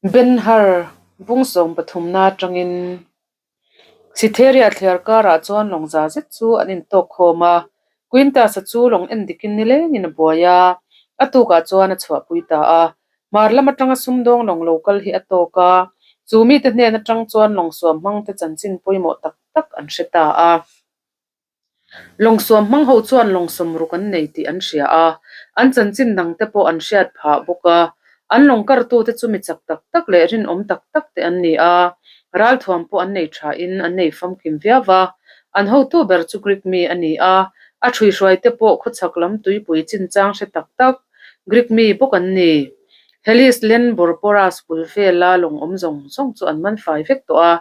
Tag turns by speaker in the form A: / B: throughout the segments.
A: Ben-Hur bung sawmpathumna atangin Sitheria thliar karah chuan lawng za zet chu an intawk khawm a, Quintus-a chu lawng en dikin nilengin a buai a, a tukah chuan a chhuahpui ta a. Hmar lam atanga sumdawng lawng lo kal hi a tawk a, chu mite hnen atang chuan lawng suam hmangte chanchin pawimawh tak tak an hre ta a. Lawng suam hmang ho chuan lawng sawmruk an nei tih an hria a, an chanchin dang te pawh an hriat phah bawk a. An lawng kartute chu mi chak tak tak leh rinawm tak tak te an ni a, ralthuam pawh an nei thain an nei famkim viau va. An hotu ber chu Greek mi a ni a, a ṭhuihruai te pawh khawchhak lam tuipui chinchang hre tak tak Greek mi bawk an ni. Helis Len Borporas bul vela lawng awm zawng zawng chu an man fai vek tawh a,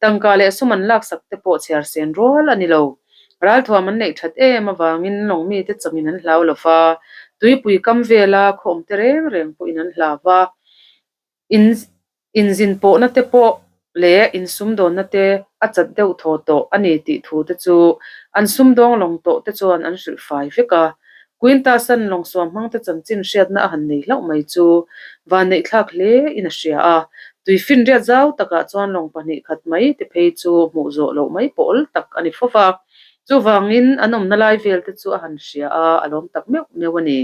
A: tangka leh sum an laksak te pawh chhiar sen rual a ni lo. Ralthuam an neih that em avangin lawng mite changin an hlau lo va, tuipui kam vela khaw awm te reng reng pawhin an hlau va. In inzin pawhna te pawh leh insumdawnna te a chat deuh thaw tawh a ni tih thu te chu an sumdawng lawng tawh te chuan an hrilh fai vek a. Quintus-a'n lawng suam hmang te chanchin hriatna a han nei hlauh mai chu vanneihthlak hle in a hria a. Tuifinriat zau takah chuan lawng pahnih khat mai te phei chu hmuh zawh loh mai pawh awl tak a ni fo va. Chuvangin an awmna lai vel te chu a han hria a, a lawm tak meuh meuh a ni.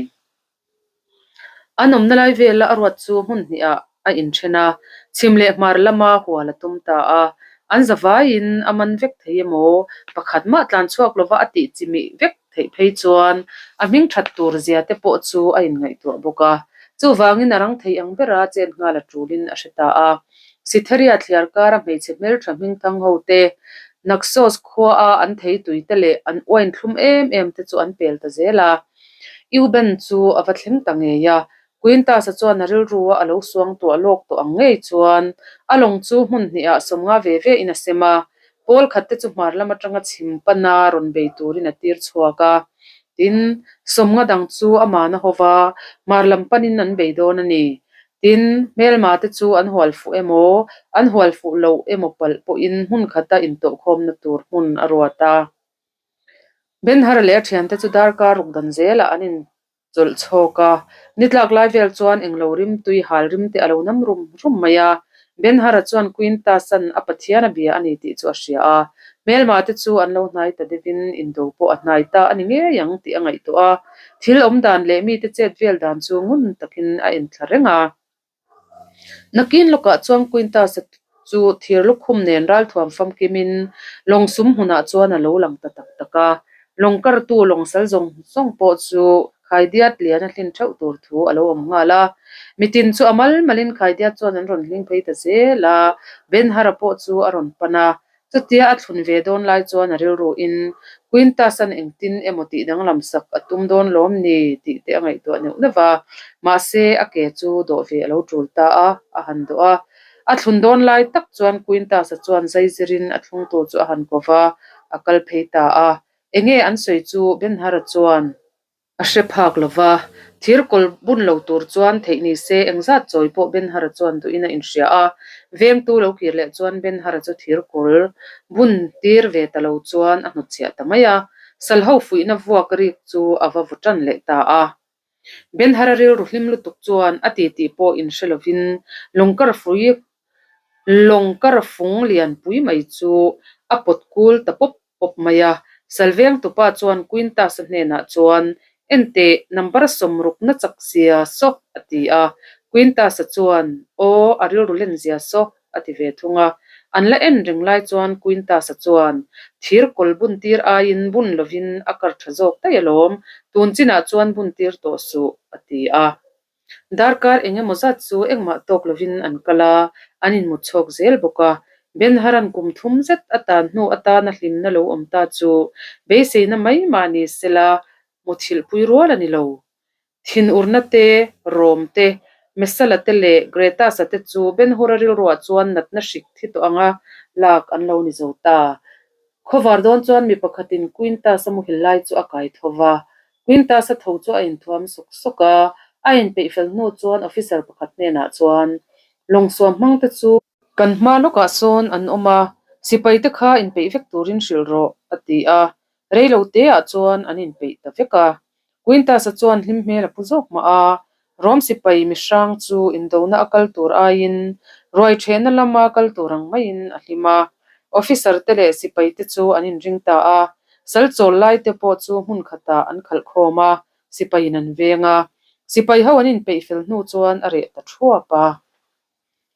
A: An awmna lai vela a ruat chu hmun hnihah a inthen a, chhim leh hmar lama hual a tum ta a. An zavaiin a man vek thei emaw, pakhat mah tlan chhuak lova a tih chimih vek theih phei chuan a hming that tur zia te pawh chu a inngaihtuah bawk a. Chuvangin a rang thei ang bera chen nghal a tulin a hre ta a. Sitheria thliar kara hmeichhe hmeltha hmingthang ho te, Naxos khuaa an theitui te leh an uain thlum em em te chu an pel ta zel a. Euben chu a va thleng ta ngei a, Quintus-a chuan a rilrua a lo suang tuah lawk tawh ang ngei chuan a lawng chu hmun hnihah sawmnga ve ve in a sem a, pawl khat te chu hmar lam atanga chhim pana rawn bei turin a tir chhuak a, tin, sawmnga dang chu amahna hova hmar lam panin an bei dawn a ni. Tin, hmelma te chu an hual fuh emaw, an hual fuh loh emaw palh pawhin hmun khata intawhkhawmna tur hmun a ruat a. Ben-Hur leh a thiante chu darkar ruk dan zelah an inchawlh chhawk a, ni tlak lai vel chuan englo rim tui hal rim te a lo nam rum rum mai a. Ben-Hur-a chuan Quintus-a'n a Pathian a bia a ni tih chu a hria a, hmelma te chu an lo hnai ta deuhin indo pawh a hnai ta a ni ngei ang tih a ngaihtuah a, thil awm dan leh mite chet vel dan chu ngun takin a enthla reng a. Nakin lawkah chuan Quintus-a chu thir lukhum nen ralthuam famkimin lawng sum hmunah chuan a lo lang ta tak tak a. Lawng kartu lawng sal zawng zawng pawh chu khaidiat lian a hlin theuh tur thu a lo awm nghal a. Mitin chu a mal malin khaidiat chuan an rawn hling phei ta zel a, Ben-Hur-a pawh chu a rawn pan a. Chutia a thlun ve dawn lai chuan a rilruin Quintus-a'n engtin emaw tih danglam sak a tum dawn lawm ni tih te a ngaihtuah neuh neuh va, mahse a ke chu dawh ve a lo tul ta a, a han dawh a. A thlun dawn lai tak chuan Quintus-a chuan zaizirin a thlungtu chu a han ko va, a kal phei ta a. Enge an sawi chu Ben-Hur-a chuan. A hre phak lo va, thir kawl bun lo tur chuan theih ni se engzat chawi pawh Ben-Hur-a chuan duhin a inhria a. Vengtu lo kir leh chuan Ben-Hur-a chu thir kawl bun tir ve ta lo chuan a hnutchhiah ta mai a, Salho fuihna vuak rik chu a va vaw tan leh ta a. Ben-Hur-a rilru hlim lutuk chuan a titi pawh inhre lovin lungkar fui lawng kar fung lianpui mai chu a pawt kul ta pawp pawp mai a. Salveng tupa chuan Quintus-a hnenah chuan, Enteh, number sawmrukna chak zia saw, a ti a. Quintus-a chuan, Aw, a rilru len zia saw, a ti ve thung a. An la en reng lai chuan Quintus-a chuan, Thir kawl bun tir aiin bun lovin a kar tha zawk daih alawm, tun chinah chuan bun tir tawh suh, a ti a. Darkar eng emaw zat chu engmah tawk lovin an kal a, an inmut chhawk zel bawk a. Ben-Haran kum thum zet a tan hnu atana hlimna lo awm ta chu beiseina mai mah ni sela muthilhpui rual a ni lo. Thinurna te, Rom te, Messala te leh Gretas-a te chu Ben-Hura rilruah chuan natna hrik thi tawh anga lak an lo ni zo ta. Khawvar dawn chuan mi pakhatin Quintus-a muhil lai chu a kai tho va, Quintus-a tho chu a inthuam sawk sawk a, a inpeih fel hnu chuan officer pakhat hnenah chuan, Lawngsuam hmangte chu kan hma lawkah sawn an awm a, sipaite kha inpeih vek turin hrilh rawh, a ti a. Reilo teah chuan an inpeih ta vek a. Quintus-a chuan hlim hmel a pu zawk mah a. Rom sipai mihrang chu indona a kal tur aiin ruai ṭhehna lama kal tur ang maiin a hlim a. Officer te leh sipai te chu an inring ta a, sal chawl lai te pawh chu hmun khatah an khalh khawm a, sipaiin an veng a. Sipai ho an inpeih fel hnu chuan a reh ta ṭhuap a.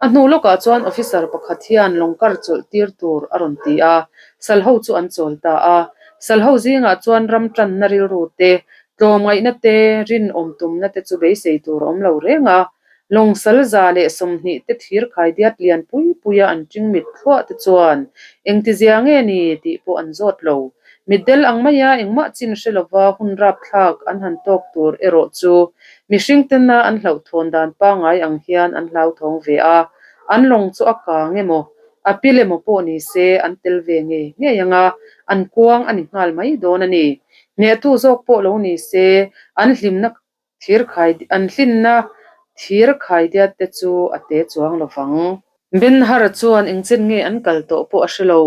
A: A hnu lawkah chuan officer pakhat hian lawng kar chawlh tir tur a rawn ti a, sal ho chu an chawl ta a. Sal ho zingah chuan ram tanna rilru te, tlawmngaihna te, rinawm tumna te chu beisei tur a awm lo reng a. Lawng sal 120 te thir khaidiat lian pui puia an ṭing mit thluah te chuan engtizia nge ni tih pawh an zawt lo. Mitdel ang maia engmah chin hre lova hun rapthlak an han tawk tur erawh chu mihring tena an hlauhthawn dan pangngai ang hian an hlauthawng ve a, an lawng chu a kang emaw, a pil emaw pawh ni se an tel ve ngei ngei ang a, an kuang a ni nghal mai dawn a ni. Hnehtu zawk pawh lo ni se an hlimna Thir khai an hlinna thir khai diat te chu a te chuang lo vang. Ben-Hur chuan engchen nge an kal tawh pawh a hre lo.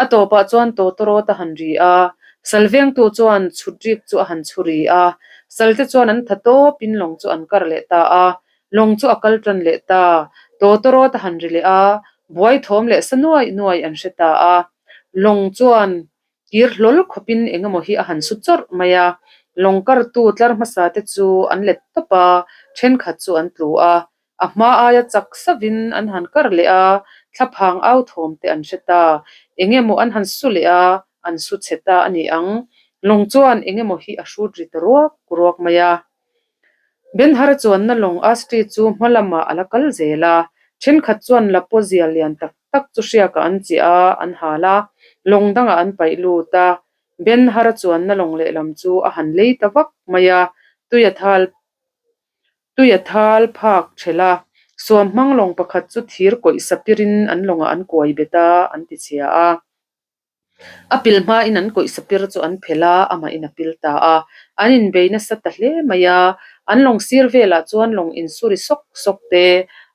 A: A tawpah chuan tawtawrawt a han ri a, sal vengtu chuan chhut rik chu a han chhu ri a. Salte chuan an tha tawpin lawng chu an kar leh ta a, lawng chu a kal tan leh ta. Tawtawrawt a han ri leh a, buai thawm leh sa nuai nuai an hre ta a. Lawng chuan Kir hlawl khawpin eng emaw hi a han su chawrh mai a, lawng kartu tlar hmasa te chu an let tawp a, thenkhat chu an tlu a, a hma aia chak savin an han kar leh a, thlaphang au thawm te an hre ta, eng emaw an han su leh a, an su chhe ta a ni ang, lawng chuan eng emaw hi a hrut ri ta ruak ruak mai a. Ben-Hur chuanna lawng Asti chu hma lamah a la kal zel a, thenkhat chuan lapaw zia lian tak tak chu hriakah an chiah a, an hal a, lawng dangah an paih lut a. Ben-Hur chuanna lawng lehlam chu a han lei ta vak mai a, tui a thal tui a thal phak thelh a, suam hmang lawng pakhat chu thir kawih sapirin an lawngah an kuai bet a, an ti chhia a. A pil hmain an kawih sapir chu an phelh a, amahin a pil ta a. An inbei nasa ta hle mai a, an lawng sir velah chuan lawng insuri sawk sawk te,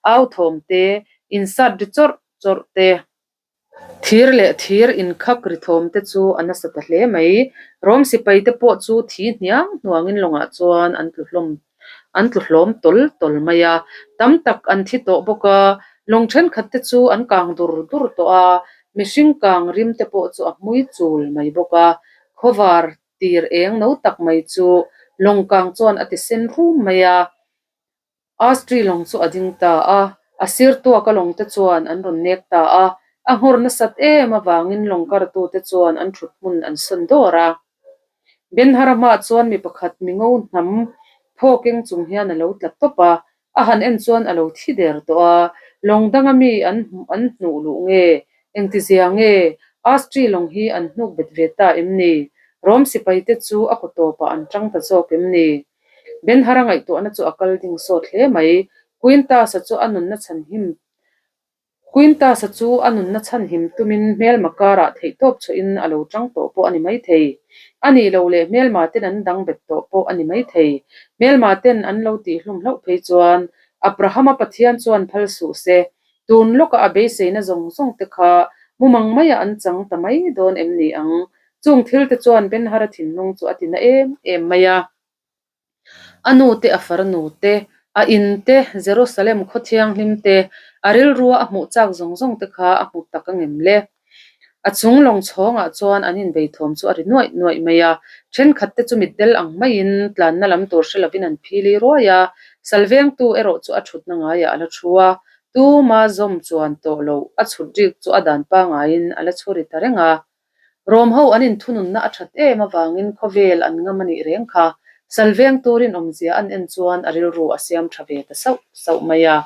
A: au thawm te, insat ri chawrh chawrh te, thir leh thir inkhak ri thawm te chu a nasa ta hle mai. Rom sipai te pawh chu thi hniang hnuangin lawngah chuan an tlu hlawm an tlu hlawm tawl tawl mai a, tam tak an thi tawh bawk a, lawng thenkhat te chu an kang dur dur tawh a, mihring kang rim te pawh chu a hmui chul mai bawk a, khawvar tir eng no tak mai chu lawng kang chuan a ti sen rum mai a, Astri lawng chu a ding ta a, a sir tuaka lawng te chuan an rawn nek ta a, a nghawr nasat em avangin lawng kartute chuan an thut hmun an sawn dawr a. Ben-Hur-a hmaah chuan mi pakhat mi ngo hnam phaw keng chung hian a lo tla tawp a, a han en chuan a lo thi der tawh a, lawng danga mi an an hnuh luh nge, engtizia nge Astri lawng hi an hnuk bet ve ta em ni? Rom sipai te chu a kaw tawpah an tang ta zawk em ni? Ben-Hur-a ngaihtuahna chu a kal ding sawt hle mai, Quintus-a chu a nunna chhanhim Quintus-a chu a nunna chhanhim tumin hmelma karah theihtawp chhuahin a lo tang tawh pawh a ni maithei. A nih loh leh hmelma ten an dang bet tawh pawh a ni maithei. Hmelma ten an lo tihhlum hlauh phei chuan Abrahama Pathian chuan phal suh se, tun lawkah a beiseina zawng zawng te kha mumang maiah an chang ta mai dawn em ni ang? Chung thil te chuan Ben-Hur-a thinlung chu a ti na em em mai a. A nu te, a farnu te, a in te, Jerusalem khaw thianghlim te, a rilrua a hmuh chak zawng zawng te kha a hmu tak angem le? A chung lawng chhawngah chuan an inbeithawm chu a ri nuaih nuaih mai a, thenkhat te chu mitdel ang maiin tlanna lam tur hre lovin an phili ruai a, salvengtu erawh chu a thutna ngaiah a la thu a, tuma zawm chuan tawh loh a chhut rik chu a dan pangaiin a la chhu ri ta reng a. Rom ho an inthununna a that em avangin khawvel an ngam a nih reng kha. Salveng turin awmzia an en chuan a rilru a siam tha ve ta sauh sauh mai a.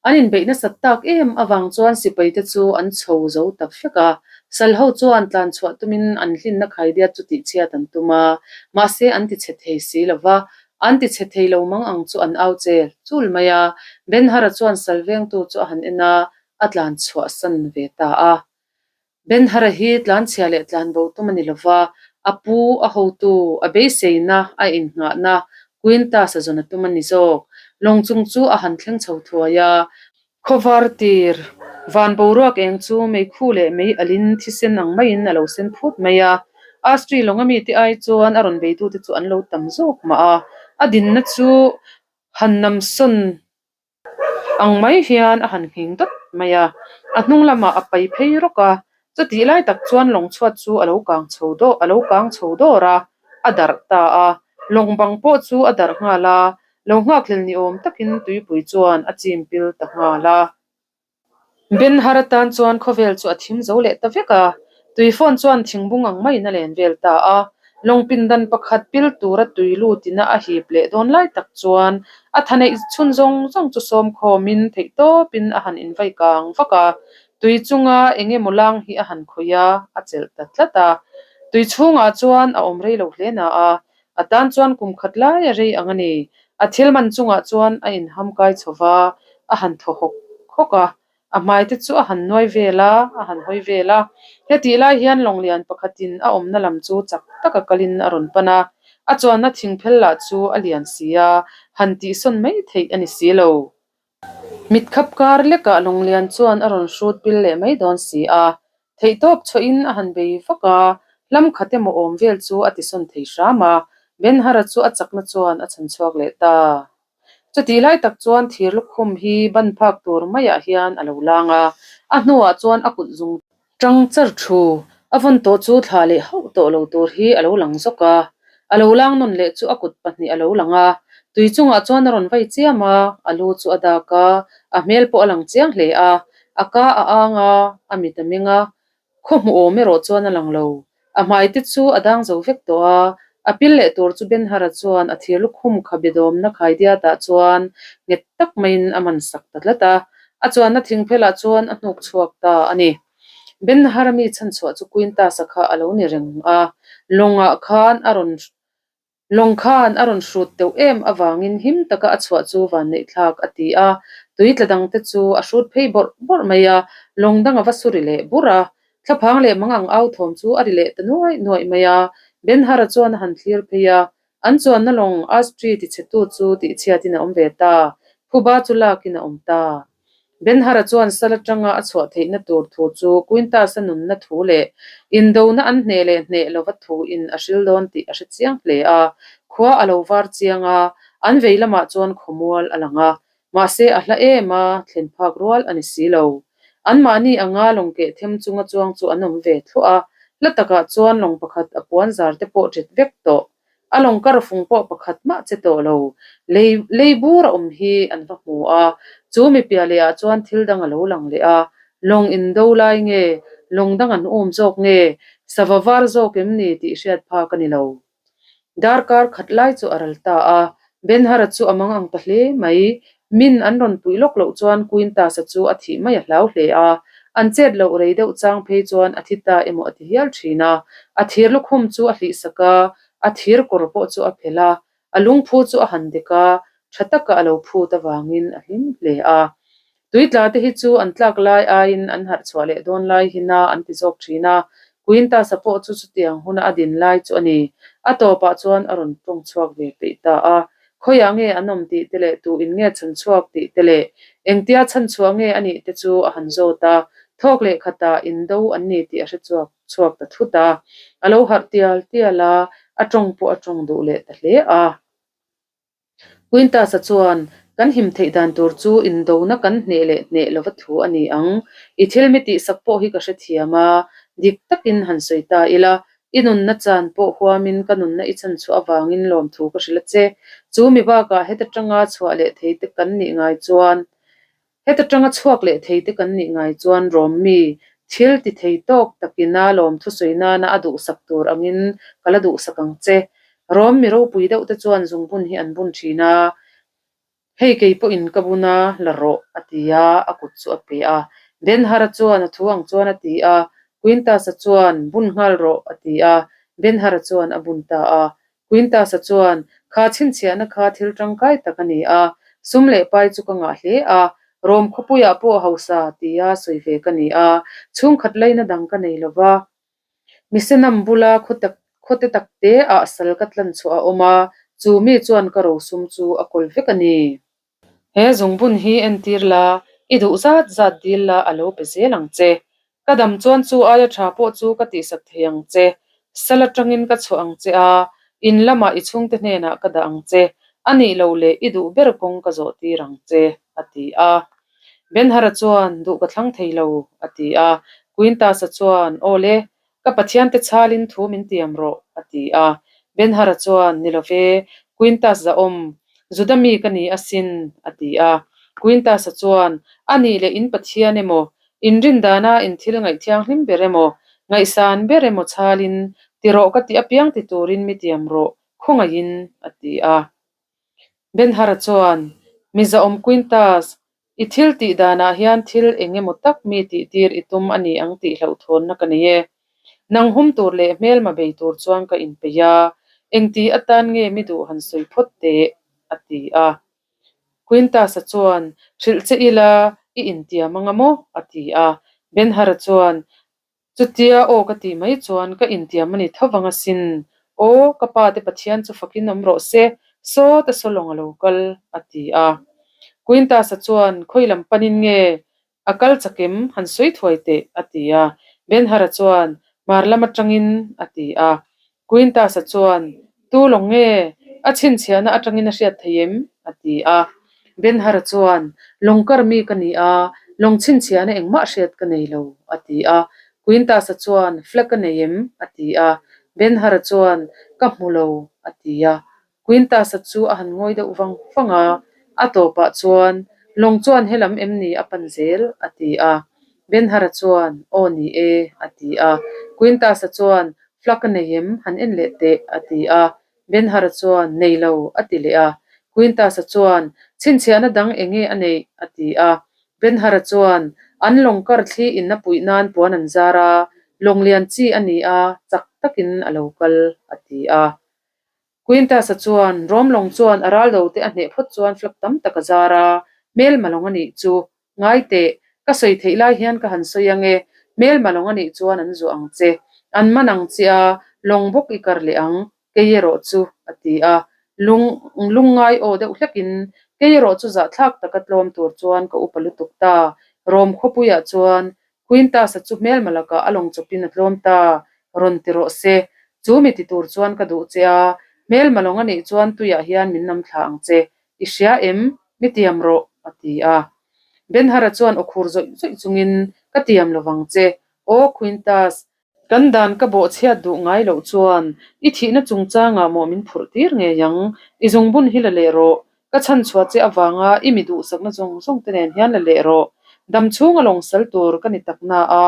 A: An inbeih nasat tak em avang chuan sipaite chu an chho zo ta vek a. Sal ho chuan tlan chhuah tumin an hlinna khaidiat chu tihchhiat an tum a, mahse an tichhe thei si lo va. An tichhe thei lo mang ang chu an au chel chul mai a. Ben-Hur-a chuan salvengtu chu a han en a, a tlan chhuahsan ve ta a. Ben-Hur-a hi tlanchhia leh tlanbo tum a ni lova, a pu, a hotu, a beiseina, a innghahna, Quintus-a zawn a tum a ni zawk. Lawng chung chu a han thleng chho thuai a. Khawvar tir, van boruak eng chu meikhu leh mei alin thisen ang maiin a lo sen phut mai a. Astri lawnga mite ai chuan a rawn beitute chu an lo tam zawk mah a, a dinna chu. Han nam sawn ang mai hian a han nghing dawt mai a, a hnung lamah a pai phei rawk a, chutih lai tak chuan lawng chhuat chu a lo kang chho dawh a lo kang chho dawr a, a darh ta a, lawng bang pawh chu a darh nghal a, lo nghakhlel ni awm takin tuipui chuan a chim pil ta nghal a. Ben Har atan chuan khawvel chu a thim zo leh ta vek a, tui phone chuan thingbung ang maiin a len vel ta a. Lawng pindan pakhat pil tura tui lutin a a hip leh dawn lai tak chuan a tha neih chhun zawng zawng chu sawm khawmin theihtawpin a han invai kang vak a, tui chunga eng emaw lang hi a han khawih a, a chelh ta tlat a. Tui chhungah chuan a awm rei lo hle na a, a tan chuan kum khat lai a rei ang a ni. A thil man chungah chuan a inham kai chho va, a han thaw hawk hawk a. A hmai te chu a han nuai vel a, a han hawi vel a. Hetih lai hian lawng lian pakhatin a awmna lam chu chak taka kalin a rawn pan a. A chuanna thingphel lah chu a lian si a, han tihsawn mai theih a ni si lo. Mitkhap kar lekah lawng lian chuan a rawn hrut pil leh mai dawn si a. Theihtawp chhuahin a han bei vak a, hlam khat emaw awm vel chu a tisawn thei hram a, Ben-Hara chu a chakna chuan a chhan chhuak leh ta. Chutih lai tak chuan thir lukhum hi ban phak tur maiah hian a lo lang a, a hnuah chuan a kut zung tang char thu a vawn tawh chu thlah leh hauh tawh lo tur hi a lo lang zawk a, a lo lang nawn leh chu a kut pahnih a lo lang a, tui chungah chuan a rawn vai chiam a, a lu chu a dak a, a hmel pawh a lang chiang hle a, a ka a ang a, a mit a meng a, Khaw hmuh awm erawh chuan a lang lo. A hmai te chu a dang zo vek tawh a, a pil leh tur chu Ben-Hara chuan a thir lukhum kha bedawmna khaidiatah chuan nghet tak maiin a man sak ta tlat a, a chuanna thingphelah chuan a hnuk chhuak ta a ni. Ben-Hara mi chhanchhuah chu Quintus-a kha a lo ni reng a, lawngah khan a rawn Lawng khan a rawn hrut deuh em avangin him taka a chhuah chu vanneihthlak a ti a, tui tla dangte chu a hrut phei bawrh bawrh mai a, lawng dang a va su ri leh bur a, thlaphang leh mangang au thawm chu a ri leh ta nuaih nuaih mai a, Ben-Hara chuan a han thlir phei a, an chuanna lawng Astri tichhetu chu tihchhiatin a awm ve ta, phuba chu lakin a awm ta. Ben-Hara chuan sal atanga a chhuah theihna tur thu chu Quintus-a nunna thu leh indona an hneh leh hneh lova thuin a hril dawn tih a hre chiang hle a. Khua a lo var chiang a, an vei lamah chuan khawmual a lang a, mahse a hla em a, thlen phak rual a ni si lo. Anmahni anga lawng keh them chunga chuang chu an awm ve thluah a, hla takah chuan lawng pakhat a puan zar te pawh ṭet vek tawh. A lawng kar fung pawh pakhat mah che tawh lo. Lei lei bur a awm hi an va hmu a, chu mi piah leh ah chuan thil dang a lo lang leh a, lawng in do lai nge, lawng dang an um zawk nge, sava var zawk em ni tih hriat phak a ni lo. Darkar khat lai chu a ral ta a, Ben-Hara chu a mang ang ta hle mai. Min an rawn puih lawk loh chuan Quintus-a chu a thih mai a hlau hle a, an chet loh rei deuh chang phei chuan a thi ta emaw a ti hial thin a. A thir lukhum chu a hlih sak a, a thir kawr pawh chu a phelh a, a lungphu chu a han dek a, tha taka a lo phut avangin a hlim hle a. Tuitla te hi chu an tlak lai aiin an harh chhuah leh dawn lai hi na an ti zawk thin a, Quintus-a pawh chu chutiang huna a din lai chu a ni. A tawpah chuan a rawn tawng chhuak ve peih ta a, khawiah nge an awm tih te leh tu in nge chhan chhuak tih te leh engtia chhan chhuah nge a nih te chu a han zawt a, thawk leh khatah indo an ni tih a hre chhuak chhuak ta thut a, a lo harh tial tial a, a tawng pawh a tawng duh leh ta hle a. Quintus-a chuan, Kan him theih dan tur chu indona kan hneh leh hneh lova thu a ni ang. I thil mi tihsak pawh hi ka hrethiam a, dik takin han sawi ta ila, i nunna chan pawh huamin ka nunna i chan chhuah avangin lawmthu ka hrilh a che. Chu mi bakah heta tanga chhuah leh thei te kan nih ngai chuan Heta tanga chhuak leh thei te kan nih ngai chuan Rom mi thil ti thei tawk takina lawmthu sawi nana a duhsak tur angin ka la duhsak ang che. Rom mi ropui deuh te chuan zungbun hi an bun thin a, hei kei pawhin ka bun a, la rawh a ti a, a kut chu a pe a. Ben-Hara chuan a thu ang chuan a ti a, Quintus-a chuan bun nghal rawh a ti a, Ben-Hara chuan a bun ta a. Quintus-a chuan, Kha chhinchhiahna kha thil tangkai tak a ni a, sum leh pai chu ka ngah hle a, Rom khawpuiah pawh hausa tia sawi ve ka ni a, chhungkhat laina dang ka nei lo va. Misenam bula khawte takte ah sal ka tlan chhuah a awm a, chu mi chuan ka rosum chu a kawl vek a ni. He zungbun hi entir la, i duh zat zat dil la a lo pe zel ang che. Ka dam chuan chu aia tha pawh chu ka tihsak thei ang che. Sal atangin ka chhuah ang che a, in lamah i chhungte hnenah ka dah ang che. A nih loh leh i duh ber kawng ka zawh tir ang che, a ti a. Ben-Hur-a chuan, Duh ka thlang thei lo, a ti a. Quintus-a chuan, Aw le, ka Pathiante chhalin thu min tiam rawh, a ti a. Ben-Hur-a chuan, Ni lo ve, Quintus zahawm, Juda mi ka ni asin, a ti a. Quintus-a chuan, A nih leh in Pathian emaw, in rin dana in thil ngaih thianghlim ber emaw, ngaihsan ber emaw chhalin ti rawh ka tih apiang ti turin mi tiam rawh, khawngaihin, a ti a. Ben-Hur-a chuan, Mizaawm Quintus, i thil tih danah hian thil eng emaw tak mi tihtir i tum a ni ang tih hlauhthawnna ka nei e. Nang hum tur leh hmelma bei tur chuan ka inpeih a, engti atan nge mi duh han sawi phawt teh? a ti a. Quintus-a chuan, Hrilh che ila, i intiam anga maw? a ti a. Ben-Hur-a chuan, Chutia aw ka tih mai chuan ka intiam a ni tho vang asin. Aw, ka pa te Pathian chu fakin awm rawh se, sawta sawlawng a lo kal, a ti a. Quintus-a chuan, Khawi lam panin nge a kal chakim han sawi thuai teh, a ti a. Ben-Hur-a chuan, Hmar lam atangin, a ti a. Quintus-a chuan, Tu lawng nge? A chhinchhiahna atangin a hriat thei em? a ti a. Ben-Hur-a chuan, Lawng kar mi ka ni a, lawng chhinchhiahna engmah hriat ka nei lo, a ti a. Quintus-a chuan, Flag a nei em? a ti a. Ben-Hur-a chuan, Ka hmu lo, a ti a. Quintus-a chu a han ngawi deuh vang vang a, a tawpah chuan, Lawng chuan helam em ni a pan zel? a ti a. Ben-Hur-a chuan, Aw ni e, a ti a. Quintus-a chuan, Flag a nei em? Han en leh teh, a ti a. Ben-Hur-a chuan, Nei lo, a ti leh a. Quintus-a chuan, Chhinchhiahna dang eng nge a neih? a ti a. Ben-Hur-a chuan, An lawng kar thli in a puih nan puan an zar a, lawng lian chi a ni a, chak takin a lo kal, a ti a. Quintus-a chuan Rom lawng chuan a ral do te a hneh phawt chuan flag tam tak a zar a, hmelma lawng a nih chu. Ngai teh, ka sawi theih lai hian ka han sawi ang e, hmelma lawng a nih chuan an zuah ang che. An man ang che a, lawng bawk i kar leh ang, kei erawh chu, a ti a. Lung lungngai aw deuh hlekin, kei erawh chu zahthlak taka tlawm tur chuan ka upa lutuk ta. Rom khawpuiah chuan Quintus-a chu hmelma lakah a lawng chawpin a tlawm ta, rawn ti rawh se. Chu mi ti tur chuan ka duh che a, hmelma lawng a nih chuan tuiah hian min nam thla ang che. I hria em? Mi tiam rawh, a ti a. Ben-Hur-a chuan aw khur zawih zawih chungin, Ka tiam lo vang che. Aw Quintus, kan dan ka bawh chhiat duh ngai loh chuan i thihna chungchangah maw min phurh tir ngei ang. I zungbun hi la leh rawh. Ka chhan chhuah che avanga i mi duhsakna zawng zawng te nen hian la leh rawh. Dam chhunga lawng sal tur ka ni tak na a.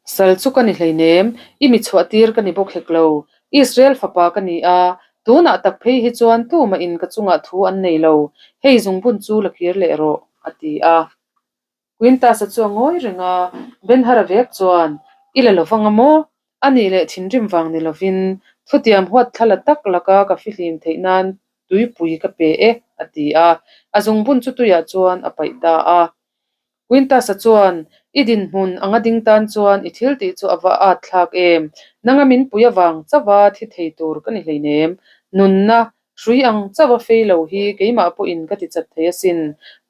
A: Sal chu ka ni hleinem, i mi chhuah tir ka ni bawk hek lo. Israel fapa ka ni a, tunah tak phei hi chuan tumah in ka chungah thu an nei lo. Hei zungbun chu la kir leh rawh, a ti a. Quintus-a chu a ngawi reng a, Ben-Hur-a vek chuan, I la lo vang a maw? A nih leh thinrim vang ni lovin, thutiam huat thla la tak laka ka fihlim theih nan tuipui ka pe e, a ti a. A zungbun chu tuiah chuan a paih ta a. Quintus-a chuan, I dinhmun anga ding tan chuan i thil tih chu a va at thlak em? Nanga min pui avang chauha thi thei tur ka ni hleinem. Nunna, Hrui ang chauh a fei lo hi keimah pawhin ka ti chat thei asin.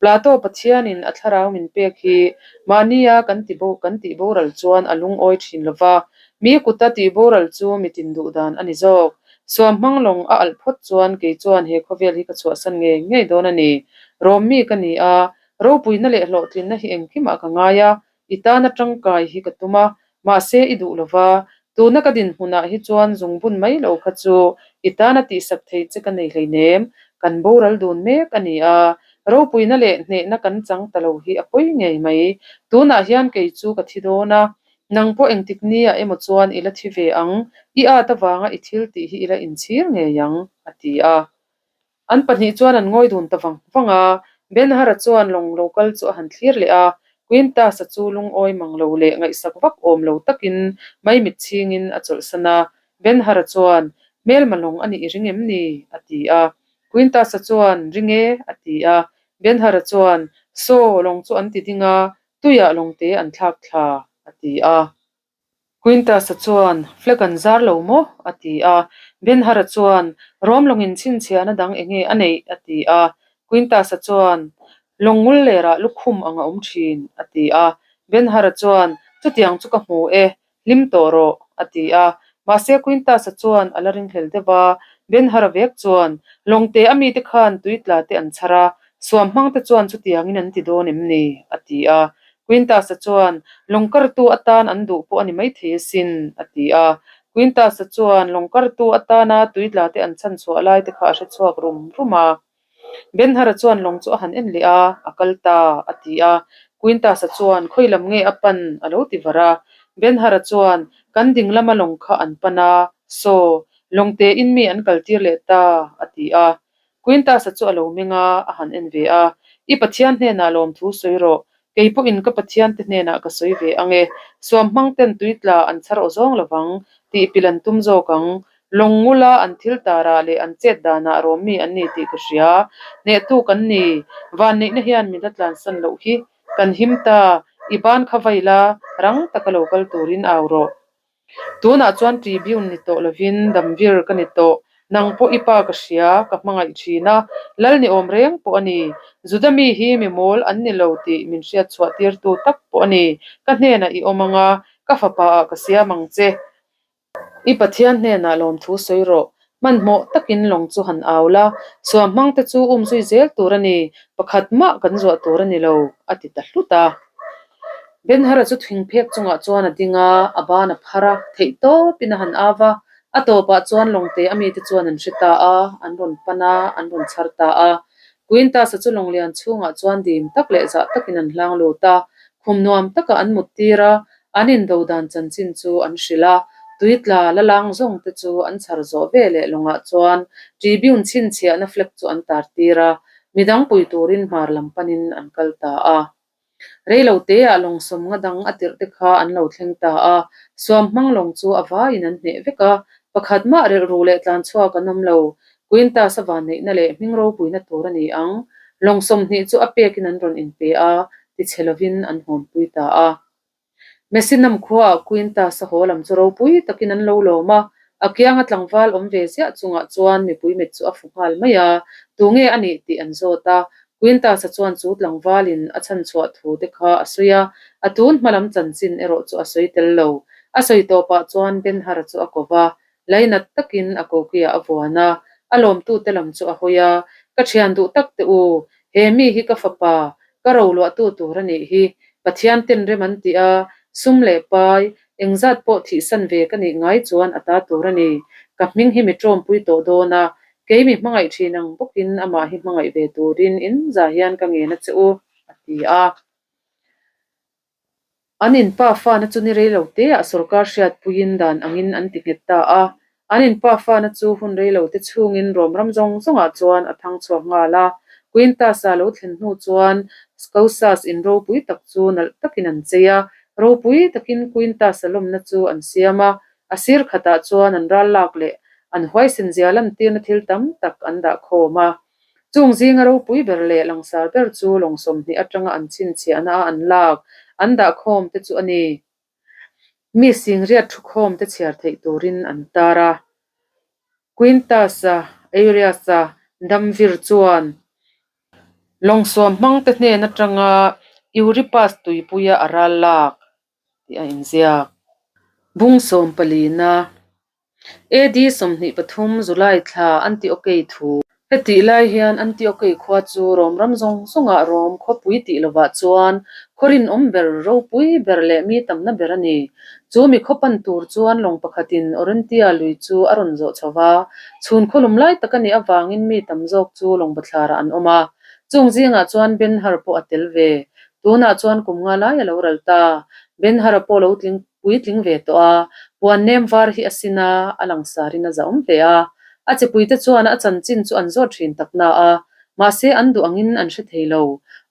A: Plato Pathianin a thlarau min pek hi mahnia kan ti bo kan tih boral chuan a lungawi thin lo va, mi kuta tih boral chu mi tin duh dan a ni zawk. Suam hmang lawng a alh phawt chuan kei chuan he khawvel hi ka chhuahsan ngei ngei dawn a ni. Rawm mi ka ni a, ropuina leh hlawhtlinna hi engkimah ka ngai a, I tana tangkai hi ka tum a, mahse i duh lova, tuna ka dinhmunah hi chuan zungbun mai lo kha chu i tana tihsak thei che ka nei hleinem, kan boral dun mek a ni a, ropuina leh hnehna kan chang ta lo hi a pawi ngei mai. Tunah hian kei chu ka thi dawn a, nang pawh engtik nia emaw chuan i la thi ve ang, i at avanga i thil tih hi i la inchhir ngei ang, a ti a. An pahnih chuan an ngawi dun ta vang vang a, Ben-Hur-a chuan lawng lo kal chu a han thlir leh a, Quintus-a chu lungawi mang lo leh ngaihsak vak awm lo takin maimit chhingin a chawlhsan a. Ben-Hur-a chuan, Hmelma lawng a nih i ring em ni? a ti a. Quintus-a chuan, Ring e, a ti a. Ben-Hur-a chuan, Saw, lawng chu an ti ding a, tuiah lawngte an thlak thla, a ti a. Quintus-a chuan, Flag an zar lo maw? a ti a. Ben-Hur-a chuan, Rom lawngin chhinchhiahna dang eng nge a neih? a ti a. Quintus-a chuan, Lawng ngul lerah lukhum ang a awm thin, a ti a. Ben-Hur-a chuan, Chutiang chu ka hmu e, hlim tawh rawh, a ti a. Mahse Quintus-a chuan a la ringhlel deuh a. Ben-Hara vek chuan, Lawngte a mite khan tui tla te an chhar a, suam hmang te chuan chutiangin an ti dawn em ni? a ti a. Quintus-a chuan, Lawng kartu atan an duh pawh a ni maithei asin, a ti a. Quintus-a chuan lawng kartu atana tui tla te an chhan chhuah lai te kha a hre chhuak rum rum a. Ben-Hara chuan lawng chu a han en leh a, a kal ta, a ti a. Quintus-a chuan, Khawi lam nge a pan? a lo ti var a. Ben-Hara chuan, Kan ding lama lawng kha an pan a, saw, lawng tein mi an kal tir leh ta, a ti a. Quintus-a chu a lo meng a, a han en ve a, I Pathian hnenah lawmthu sawi rawh, kei pawhin ka Pathian te hnenah ka sawi ve ang e, suam hmang ten tui tla an chhar aw zawng lovang, tih pil an tum zawk ang, lawng ngula an thil tarah leh an chet danah rawm mi an ni tih ka hria, hnehtu kan ni, vanneihna hian min la tlansan loh hi, kan him ta, i ban kha vai la, rang taka lo kal turin au rawh. Tunah chuan Tribune ni tawh lovin Damvir ka ni tawh. Nang pawh i pa ka hria, ka hmangaih thin a, lal ni awm reng pawh a ni. Juda mi hi mi mawl an ni lo tih min hriat chhuah tirtu tak pawh a ni. Ka hnenah i awm ang a, ka fapa ah ka siam ang che. I Pathian hnenah lawmthu sawi rawh. Hmanhmawh takin lawng chu han au la, suam hmangte chu um zui zel tur a ni, pakhat mah kan zuah tur a ni lo, a ti ta hlut a. Ben-Hara chu thingphek chungah chuan a ding a, a ban a phar a, theih tawpin a han av a. A tawpah chuan lawngte a mite chuan an hre ta a, an rawn pan a, an rawn chhar ta a. Quintus-a chu lawnglian chhungah chuan dim tak leh zah takin an hlang lut a, khum nuam takah an mut tir a, an indo dan chanchin chu an hrilh a. Tui tla la lang zawng te chu an chhar zawh ve leh lawngah chuan Tribune chhinchhiahna flag chu an tar tir a, midang pui turin hmar lam panin an kal ta a. Reilo teah lawng sawmnga dang a tirh te kha an lo thleng ta a, suam hmang lawng chu a vaiin an hneh vek a, pakhat mah rilru leh tlan chhuak an awm lo. Quintus a vanneihna leh hming ropuina tur a ni ang. Lawng 20 chu a pekin an rawn inpe a, tichhe lovin an hawnpui ta a. Messinam khuaah Quintus a haw lam chu ropui takin an lo lawm a, a kianga tlangval awm ve ziah chungah chuan mipui mit chu a fu nghal mai a, tunge a nih tih an zawt a, Quintus-a chuan chu tlangvalin a chhanchhuah thu te kha a sawi a, a tun hma lam chanchin erawh chu a sawi tel lo. A sawi tawpah chuan Ben-Hur-a chu a ko va, Lainat takin a kokiah a vuan a, a lawmtute lam chu a hawi a, Ka thian duh tak teh u, he mi hi ka fapa, ka roluahtu tur a nih hi, Pathian ten rem an ti a, sum leh pai, engzat pawh thihsan ve ka nih ngai chuan a ta tur a ni, ka hming hi mi tawmpui tawh dawn a, kei mi hmangaih thin ang bawkin amah hi hmangaih ve turin in za hian ka ngen a che u, a ti a. An inpa fana chu ni rei lo teah sorkar hriatpuiin dan angin an ti nghet ta a. An inpa fana chu hun rei lo te chhungin Rom ram zawng zawngah chuan a thang chhuak nghal a. Quintus-a lo thlen hnu chuan Scousas in ropui tak chu nalh takin an chei a. Ropui takin Quintus-a lawmna chu an siam a. A sir khatah chuan an ral lak leh an huaisen zia lantirna thil tam tak an dah khawm a. Chung zinga ropui ber leh langsar ber chu lawng 20 atanga an chhinchhiahna a an lak, an dahkhawm te chu a ni. Mi singriat thukhawm te chhiar theih turin an tar a. Quintus-a, Aerius-a, Damvir chuan lawng suam hmang te hnen atanga Euripus tuipuia a ral lak tih a inziak. Bung sawmpalina AD 23 July thla Antiokei thu. Hetih lai hian Antiokei khua chu Rom ram zawng zawngah Rom khawpui tih lovah chuan khaw rinawm ber, ropui ber leh mi tamna ber a ni. Chu mi khaw pan tur chuan lawng pakhatin Orontia lui chu a rawn zawh chho va, chhun khawlum lai tak a nih avangin mi tam zawk chu lawng bathlarah an awm a. Chung zingah chuan Ben-Hur pawh a tel ve. Tunah chuan kum nga lai a lo ral ta. Ben-Hur-a pawh lo tling puitling ve tawh a, puan nem var hi a sin a, a langsarin a zahawm hle a. A chipuite chuan a chanchin chu an zawt thin tak na a, mahse an duh angin an hre thei lo.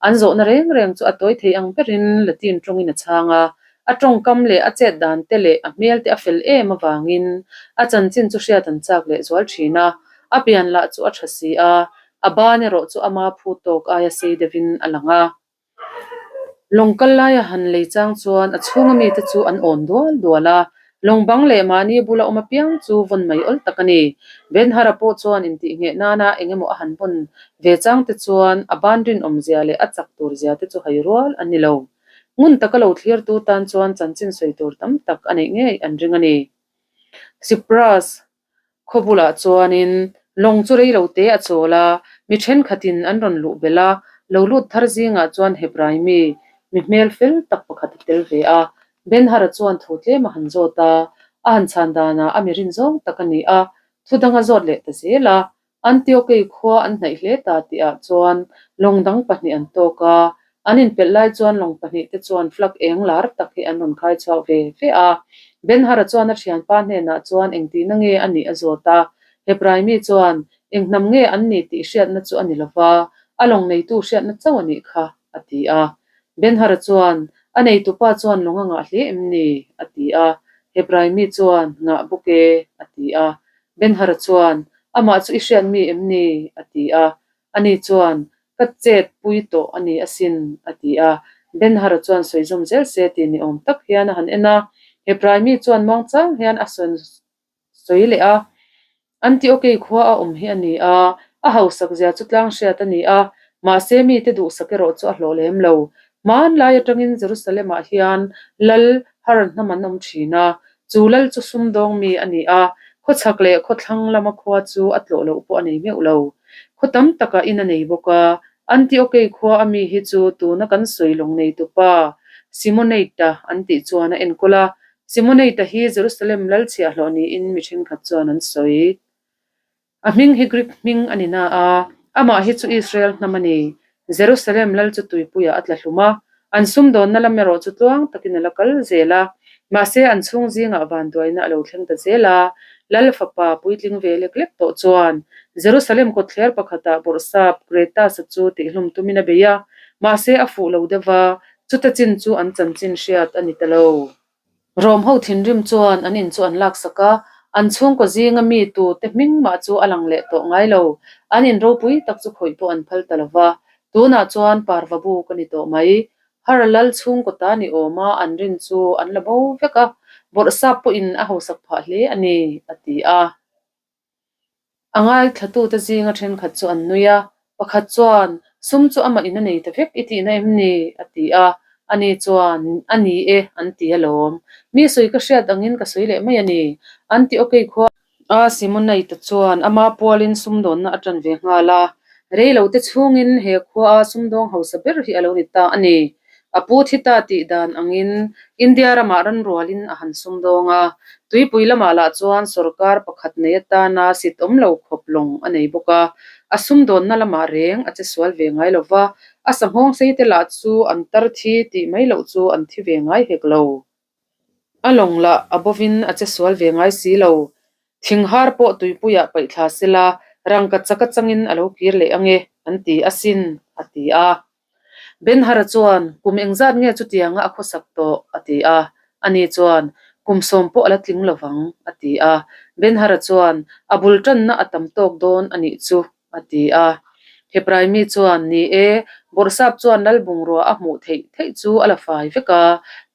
A: An zawhna reng reng chu a tawi thei ang berin Latin tawngin a chhang a, a tawngkam leh a chet dan te leh a hmel te a fel em avangin a chanchin chu hriat an chak leh zual thin a, a pian lah chu a tha si a, a ban erawh chu ama phu tawk aia sei deuhin a lang a. Lawng kal laia han lei chang chuan a chhunga mite chu an awn dual dual a, lawng bang leh mahni bula awm apiang chu vawn mai awl tak a ni. Ben-Hara pawh chuan intihngheh nana eng emaw a han vawn ve chang te chuan a ban rinawmzia leh a chak tur zia te chu hai rual a ni lo. Ngun taka lo thlirtu tan chuan chanchin sawi tur tam tak a neih ngei an ring a ni. Cyprus. Khaw bulah chuanin lawng chu rei lo te a chawl a, mi thenkhatin an rawn luh belh a, lo lut thar zingah chuan Hebrai mi, mi hmel fel tak pakhat a tel ve a. Ben-Hur-a chuan thu tlem a han zawt a, a han chhan danah a mi rin zawng tak a ni a, thu dang a zawt leh ta zel a. Antiokei khua an hnaih hle ta tihah chuan lawng dang pahnih an tawk a, an inpelh lai chuan lawng pahnih te chuan flag eng lar tak hi an rawn khai chhuak ve ve a. Ben-Hur-a chuan a thianpa hnenah chuan engtihna nge a nih a zawt a, Hebrai mi chuan eng hnam nge an nih tih hriatna chu a ni lova, a lawng neitu hriatna chauh a nih kha, a ti a. Ben-Hur-a chuan, A neitupa chuan lawng a ngah hle em ni? a ti a. Hebrai mi chuan, Ngah bawk e, a ti a. Ben-Hur-a chuan, Amah chu i hriat mi em ni? a ti a. Ani chuan, Ka chet pui tawh a ni asin, a ti a. Ben-Hur-a chuan sawi zawm zel se tih ni awm tak hian a han en a. Hebrai mi chuan muangchang hian a sawi leh a. Antiokei khua a awm hi a ni a, a hausak zia chu tlang hriat a ni a, mahse mite duhsak erawh chu a hlawh lem lo. Hmanlai atangin Jerusalem-ah hian lal har hnam an awm thin a, chu lal chu sumdawng mi a ni a, khawchhak leh khawthlang lama khua chu a tlawh loh pawh a nei meuh lo. Khaw tam takah in a nei bawk a, Antiokei khua a mi hi chu tuna kan sawi lawng neitupa Simonate-a an tih chuan a enkawl a, Simonate-a hi Jerusalem lal chhiahhlawh niin mi thenkhat chuan an sawi. A hming hi Greek hming a ni na a, amah hi chu Israel hnam a ni. Jerusalem lal chu tuipuiah a tla hlum a, an sumdawnna lam erawh chu tluang takin a la kal zel a. Mahse, an chhung zingah vanduaina a lo thleng ta zel a, lal fapa puitling ve lek lek tawh chuan Jerusalem kawtthler pakhatah bawrhsap Kretas-a chu tihhlum tumin a bei a, mahse a fuh lo deuh va, Chuta chin chu an chanchin hriat a ni ta lo. Rom ho thinrim chuan an in chu an laksak a, an chhungkaw zinga mi tu te hming mah chu a lang leh tawh ngai lo. An in ropui tak chu khawih pawh an phal ta lo va, tunah chuan parva buk a ni tawh mai. Har lal chhungkaw ta ni awma an rin chu an la bo vek a, bawrhsap pawhin a hausak phah hle a ni, a ti a. A ngaithlatute zinga thenkhat chu an nui a, pakhat chuan, Sum chu amah in a nei ta vek i tihna em ni? a ti a. Ani chuan, A ni e, an ti alawm. Mi sawi ka hriat angin ka sawi leh mai a ni, an ti okay khua. A Simonite chuan ama pualin sumdawnna a tan ve nghal a, reilote chhungin he khuaa sumdawng hausa ber hi a lo ni ta a ni. A pu thi ta tih dan angin India ramah ranrualin a han sumdawng a, tuipui lamah lah chuan sorkar pakhat nei atana sit awm lo khawp lawng a nei bawk a, a sumdawnna lamah reng a che sual ve ngai lo va, a sanghawng sei te lah chu an tar thi tih mai loh chu an thi ve ngai hek lo. A lawng lah a bovin a che sual ve ngai si lo. Thinghar pawh tuipuiah paih thla sela rangka chak atangin a lo kir leh ange an ti asin, a ti a. Ben-Hur-a chuan, Kum engzat nge chutianga a khawsak tawh? a ti a. Ani chuan, Kum sawm pawh a la tling lovang, a ti a. Ben-Hur-a chuan, A bul tanna a tam tawk dawn a nih chu, a ti a. Hebrai mi chuan, Ni e, Bawrhsap chuan lal bungrua a hmuh theih theih chu a la fai vek a,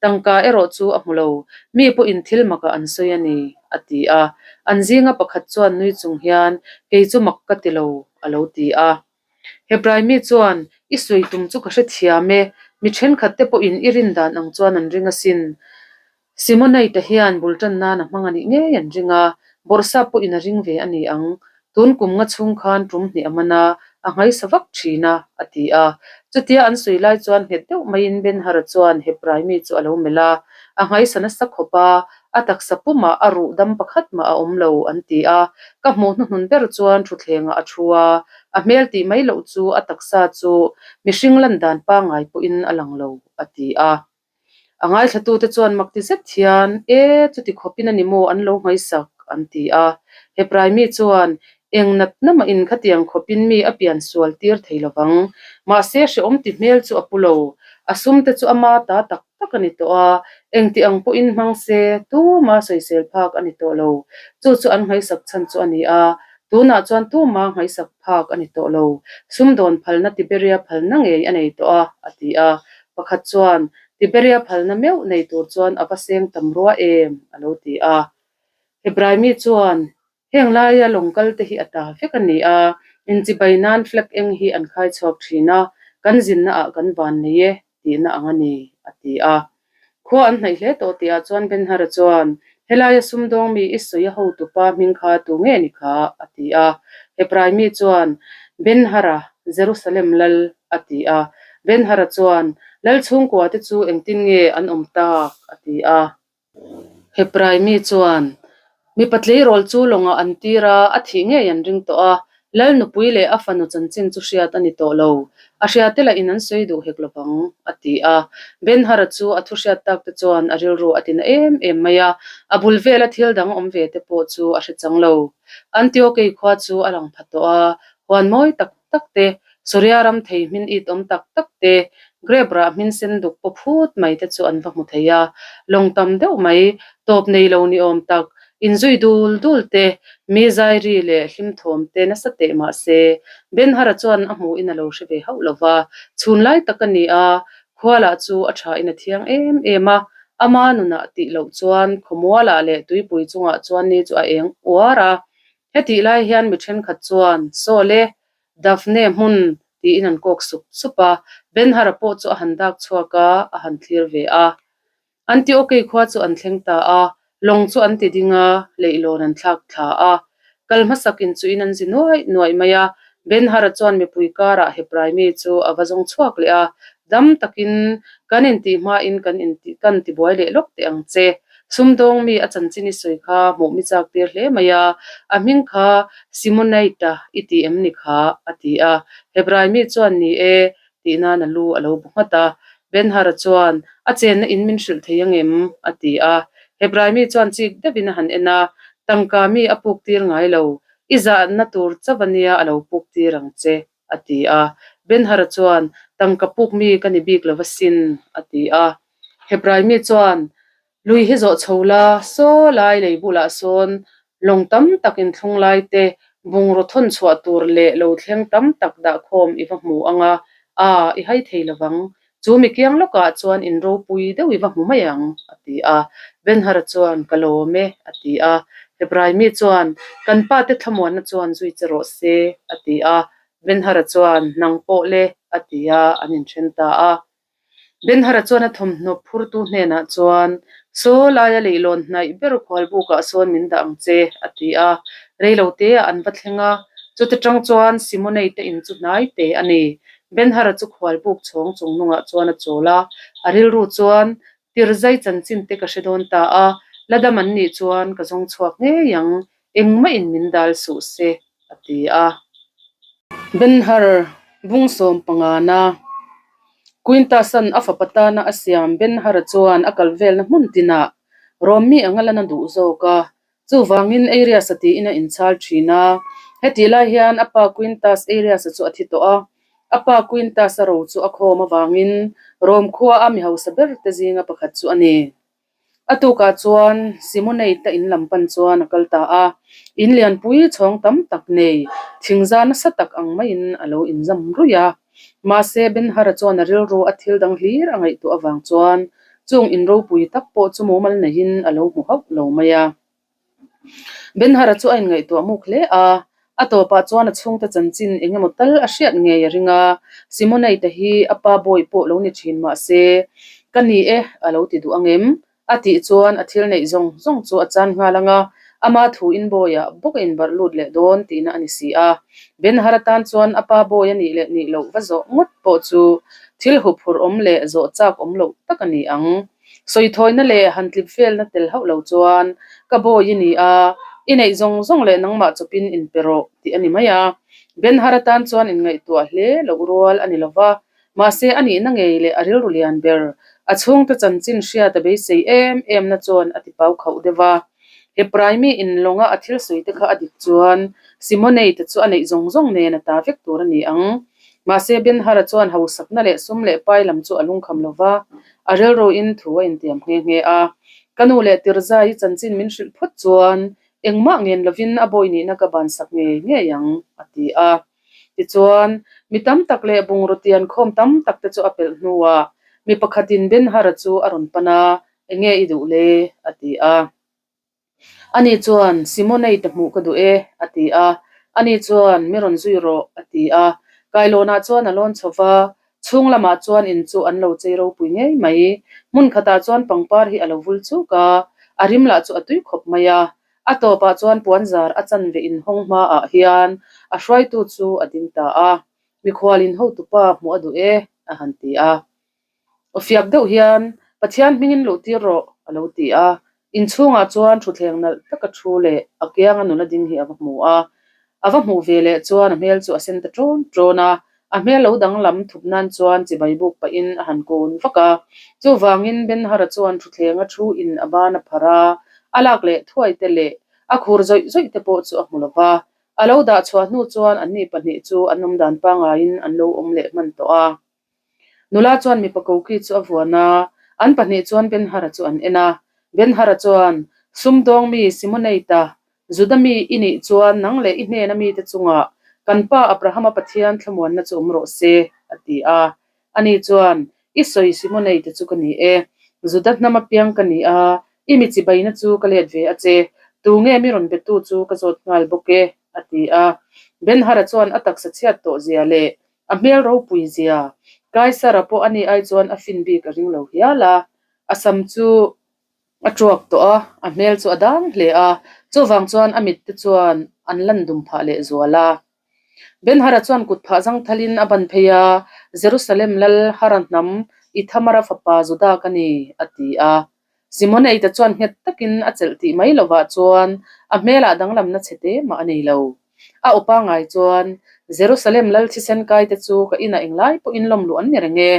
A: tangka erawh chu a hmu lo. Mi pawhin thil makah an sawi a ni, a ti a. An zinga pakhat chuan nui chung hian, Kei chu mak ka ti lo, a lo ti a. Hebrai mi chuan, I sawi tum chu ka hrethiam e, mi thenkhat te pawhin i rin dan ang chuan an ring asin. Simonite hian bul tan nan a hmang a nih ngei an ring a, bawrhsap pawhin a ring ve a ni ang. Tun kum nga chhung khan tum hnih a man a, a nghaisa vak thin a, a ti a. Chutia an sawi lai chuan nghet deuh maiin Ben-Hur-a chuan Hebrai mi chu a lo melh a, a nghaisa nasa khawp a, A taksa pumah a ruh dam pakhat mah a awm lo an ti a, ka hmuh hnuhnun ber chuan thutthlengah a thu a, a hmel tih mai loh chu a taksa chu mihring lan dan pangngai pawhin a lang lo a ti a. A ngaithlatute chuan mak ti zet hian, E, chuti khawpin a ni maw an lo nghaisak? an ti a. Hebrai mi chuan, Eng natna mahin khatiang khawpin mi a pian sual tir thei lovang. Mahse hrehawm ti hmel chu a pu lo. A sumte chu ama ta tak tak a ni tawh a, engti ang pawhin hmang se tuma sawisel phak a ni tawh lo. Chu chu an nghaihsak chhan chu a ni a, tunah chuan tuma nghaihsak phak a ni tawh lo. Sumdawn phalna Tiberia phalna ngei a nei tawh a, a ti a. Pakhat chuan, Tiberia phalna meuh nei tur chuan a va seng tam rua em? a lo ti a. Hebrai mi chuan, Heng laia lawng kal te hi a ta vek a ni a, inchibai nan flag eng hi an khai chhuak thin a, kan zinna ah kan van nei e tihna ang a ni, a ti a. Khua an hnaih hle tawh tihah chuan Ben-Hur-a chuan, Helaia sumdawng mi i sawi a hotupa hming kha tu nge ni kha? a ti a. Hebrai mi chuan, Ben-Hara, Jerusalem lal, a ti a. Ben-Hara chuan, Lal chhungkua te chu engtin nge an awm tak? a ti a. Hebrai mi chuan, Mipa tleirawl chu lawngah an tir a, a thih ngei an ring tawh a. Lal nupui leh a fanu chanchin chu hriat a ni tawh lo. A hriate lah in an sawi duh hek lovang, a ti a. Ben-Hara chu a thu hriat tak te chuan a rilru a tina em em mai a, a bul vela thil dang awm ve te pawh chu a hre chang lo. Antiokei khua chu a lang pha tawh a, huan mawi tak tak te, Suria ram thei hmin it awm tak tak te, grape rah hmin sen duk paw phut mai te chu an va hmu thei a. Lawng tam deuh mai, tawp nei lo ni awm tak, inzui dul dul te, mi zairi leh hlim thawm te nasa teh mah se, Ben-Hara chuan a hmuhin a lo hre ve hauh lo va. Chhun lai tak a ni a, khua lah chu a thain a thiang em em a, ama nunah tih loh chuan khawmualah leh tuipui chungah chuan ni chu a eng uar a. Hetih lai hian mi thenkhat chuan, Saw le, Daphne hmun, tiin an kawk sup sup a. Ben-Hara pawh chu a han dak chhuak a, a han thlir ve a. Antiokei khua chu an thleng ta a, lawng chu an ti ding a, leihlawn an thlak thla a. Kal hmasak in chu in an zi nuaih nuaih mai a. Ben-Hara chuan mipui karah Hebrai mi chu a va zawng chhuak leh a, Dam takin kan intih hmain kan intih kan tibuai leh lawk teh ang che. Sumdawng mi a chanchin i sawi kha hmuh mi chak tir hle mai a, a hming kha Simonite i ti em ni kha? a ti a. Hebrai mi chuan ni e tih nan a lu a lo bu nghat a. Ben-Hara chuan, A chenna in min hrilh thei angem? a ti a. Hebrai mi chuan chik deuhin a han en a, Tangka mi a puk tir ngai lo, i zahna tur chauh ania a lo puk tir ang che. a ti a. Ben-Hara chuan, Tangka puk mi ka ni bik lo asin, a ti a. Hebrai mi chuan, Lui hi zawh chho la, saw lai lei bulah sawn lawng tam tak inthlung lai te, bungraw thawn chhuah tur leh lo thleng tam tak dah khawm i va hmu ang a, a, i hai thei lo vang. Chu mi kiang lawkah chuan in ropui deuh i va hmu mai ang, a ti a. Ben-Hara chuan, Ka lawm e, a ti a. Hebrai mi chuan, Kan pate thlamuanna chuan zui che rawh se, a ti a. Ben-Hara chuan, Nang pawh le, a ti a, an inthen ta a. Ben-Hara chuan a thawmhnaw phurtu hnenah chuan, Saw laia leihlawn hnaih ber khualbukah sawn min dah ang che, a ti a. Reiloteah an va thleng a, chuta tang chuan Simonei te in chu hnai te a ni. Ben-Hara chu khualbuk chhawng chung nungah chuan a chawl a, a rilru chuan Tirzai chanchin te ka hre dawn ta a, la dam an nih chuan ka zawng chhuak ngei ang, engmah in min dal suh se, a ti a. Ben-Hur bung 15na Quintus-a'n a fapa tana a siam Ben-Hur-a chuan a kal velna hmun tinah Rom mi anga lan a duh zawk a, Chuvangin Arius-a tiin a inchhal thin a. Hetih lai hian a pa Quintus Arius-a chu a thi tawh a. A pa Quintus-a ro chu a khawm avangin Rome khua a mi hausa ber te zinga pakhat chu a ni. A tukah chuan Simonate-a in lam pan chuan a kal ta a. In lianpui chhawng tam tak nei thingza nasa tak ang maiin a lo inzam ruih a. Mahse, Ben-Hara chuan a rilru a thil dang hlir a ngaihtuah avang chuan chung in ropui tak pawh chu mumal neihin a lo hmu hauh lo mai a. Ben-Hara chu a inngaihtuah muk hle a, a tawpah chuan a chhungte chanchin eng emaw tal a hriat ngei a ring a, Simonite hi a pa bawi pawh lo ni thin mahse, Ka ni e, a lo ti duh ang em? A tih chuan a thil neih zawng zawng chu a chan nghal ang a, ama thu in bawiah bawk a inbarh lut leh dawn tihna a ni si a. Ben-Hara tan chuan a pa bawi a nih leh nih loh va zawh ngawt pawh chu thil huphurh awm leh zawh chak awm loh tak a ni ang. Sawithawina leh han tlip velna tel hauh lo chuan ka bawi i ni a, i neih zawng zawng leh nangmah chawpin inpe rawh tih a ni mai a. Ben-Hara tan chuan inngaihtuah hle loh rual a ni lo va, Mahse, a nihna ngei leh a rilru lian ber, a chhungte chanchin hriat a beisei em em na chuan a ti pau khauh deuh a. Hebrai mi in lawnga a thil sawi te kha a dik chuan Simonei te chu a neih zawng zawng nen a ta vek tur a ni ang. Mahse, Ben-Hara chuan hausakna leh sum leh pai lam chu a lungkham lo va, a rilruin thu a intiam nghe nghe a. Ka nu leh Tirzai chanchin min hrilh phawt chuan engmah ngen lovin a bawi nihna ka bansak ngei ngei ang, a ti a. Tichuan, mi tam tak leh bungraw tian khawm tam tak te chu a pelh hnuah mi pakhatin Ben-Hara chu a rawn pan a, Enge i duh le? a ti a. Ani chuan, Simonei te hmuh ka duh e, a ti a. Ani chuan, Mi rawn zui rawh, a ti a. Kailawnah chuan a lawn chho va, chhung lamah chuan in chu an lo chei ropui ngei mai. Hmun khatah chuan pangpar hi a lo vul chuk a. A rim lah chu a tui khawp mai a. A tawpah chuan puanzar a chanve inhawng hmaah hian a hruaitu chu a ding ta a. Mikhualin hotupa hmuh a duh e, a han ti a. Aw fiak deuh hian, Pathian hmingin luh tir rawh, a lo ti a. Inchhungah chuan thutthleng nalh taka thu leh a kianga nula ding hi a va hmu a. A va hmuh ve leh chuan a hmel chu a sen ta ṭawn ṭawn a. A hmel lo danglam thup nan chuan chibai buk pahin a han kun vak a. Chuvangin Benhara chuan thutthlenga thu in a ban a pharh a, a lak leh thuai te leh a khur zawih zawih te pawh chu a hmu lo va. A lo dah chhuah hnu chuan anni pahnih chu an awmdan pangaiin an lo awm leh hman tawh a. Nula chuan mipa koki chu a vuan a, an pahnih chuan Benhara chu an en a. Benhara chuan, Sumdawng mi Simoneita, Juda mi i nih chuan nang leh i hnena mite chungah kan pa Abrahama Pathian thlamuanna chu awm rawh se, a ti a. Ani chuan, I sawi Simoneita chu ka ni e. Juda hnam apiang ka ni a, i mi chibaina chu ka let ve a che. Tunge mi rawn betu chu ka zawt nghal bawk e, a ti a. Benhara chuan a taksa chhiat tawh zia leh A hmel ropui zia, Kaisara pawh ani ai chuan a fin bik a ring lo hial a. A sam chu a tuak tawh a, a hmel chu a dang hle a, chuvang chuan a mit te chuan an lan dum phah leh zual a. Benhara chuan kut phah zang thalin a ban phei a, Jerusalem lal Hara hnam Ithamara fapa Juda ka ni, a ti a. Simoneita chuan nghet takin a chelh tih mai lovah chuan a hmelah danglamna chhe te mah a nei lo. A aw pangai chuan, Jerusalem lal thisen kaite chu ka inah englai pawhin lawm luh an ni reng e.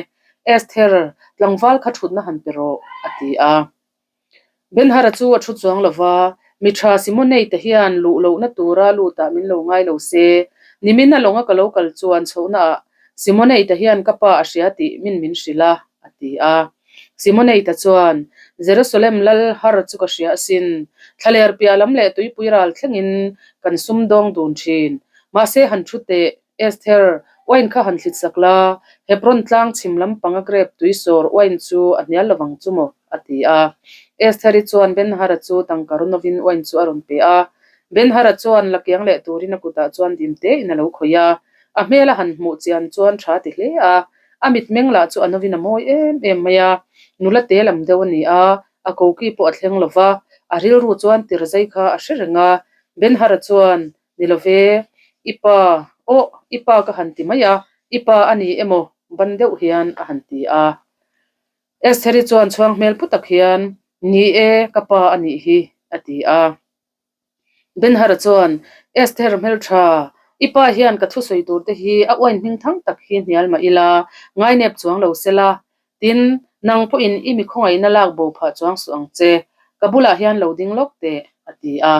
A: Esther, tlangval kha thutna han pe rawh, a ti a. Benhara chu a thu chuang lo va, Mi tha Simoneita hian luh lohna tura lutah min lo ngai lo se. Nimin a lawnga ka lo kal chuan chhohnaah Simoneita hian ka pa a hria tih min min hrilh a, a ti a. Simoneita chuan, Jerusalem lal har chu ka hria asin. Thlaler piah lam leh tuipui ral thlengin kan sumdawng dun thin. Mahse han thu teh, Esther, uain kha han thlit sak la, Hebron tlang chhim lampanga grep tui sawr uain chu a hnial lovang chu maw? a ti a. Estheri chuan Ben-Hara chu tangka rawn uain chu a rawn pe a. Ben-Hara chuan la kiang leh turin a kutah chuan dim tein a lo khawih a. A hmel a han hmuh chian chuan tha ti hle a. A mitmeng lah chu a novin a mawi em em mai a. Nula te lam deuh a ni a, a koki pawh a thleng lo va, a rilru chuan tirzai kha a hre reng a. Ben-Hara chuan, Ni lo ve, i pa, aw, i pa ka han ti mai a, i pa a ni emaw ban deuh hian a han ti a. Estheri chuan chhuang hmel pu tak hian, Ni e, ka pa a nih hi, a ti a. Benhara chuan, Esther hmeltha, i pa hian ka thusawi tur te hi a uain hming thang tak hi hnial mah ila, ngainep chuang lo sela. Tin, nang pawhin i mi khawngaihna lak bo phah chuang suh ang che. Ka bulah hian lo ding lawk teh, a ti a.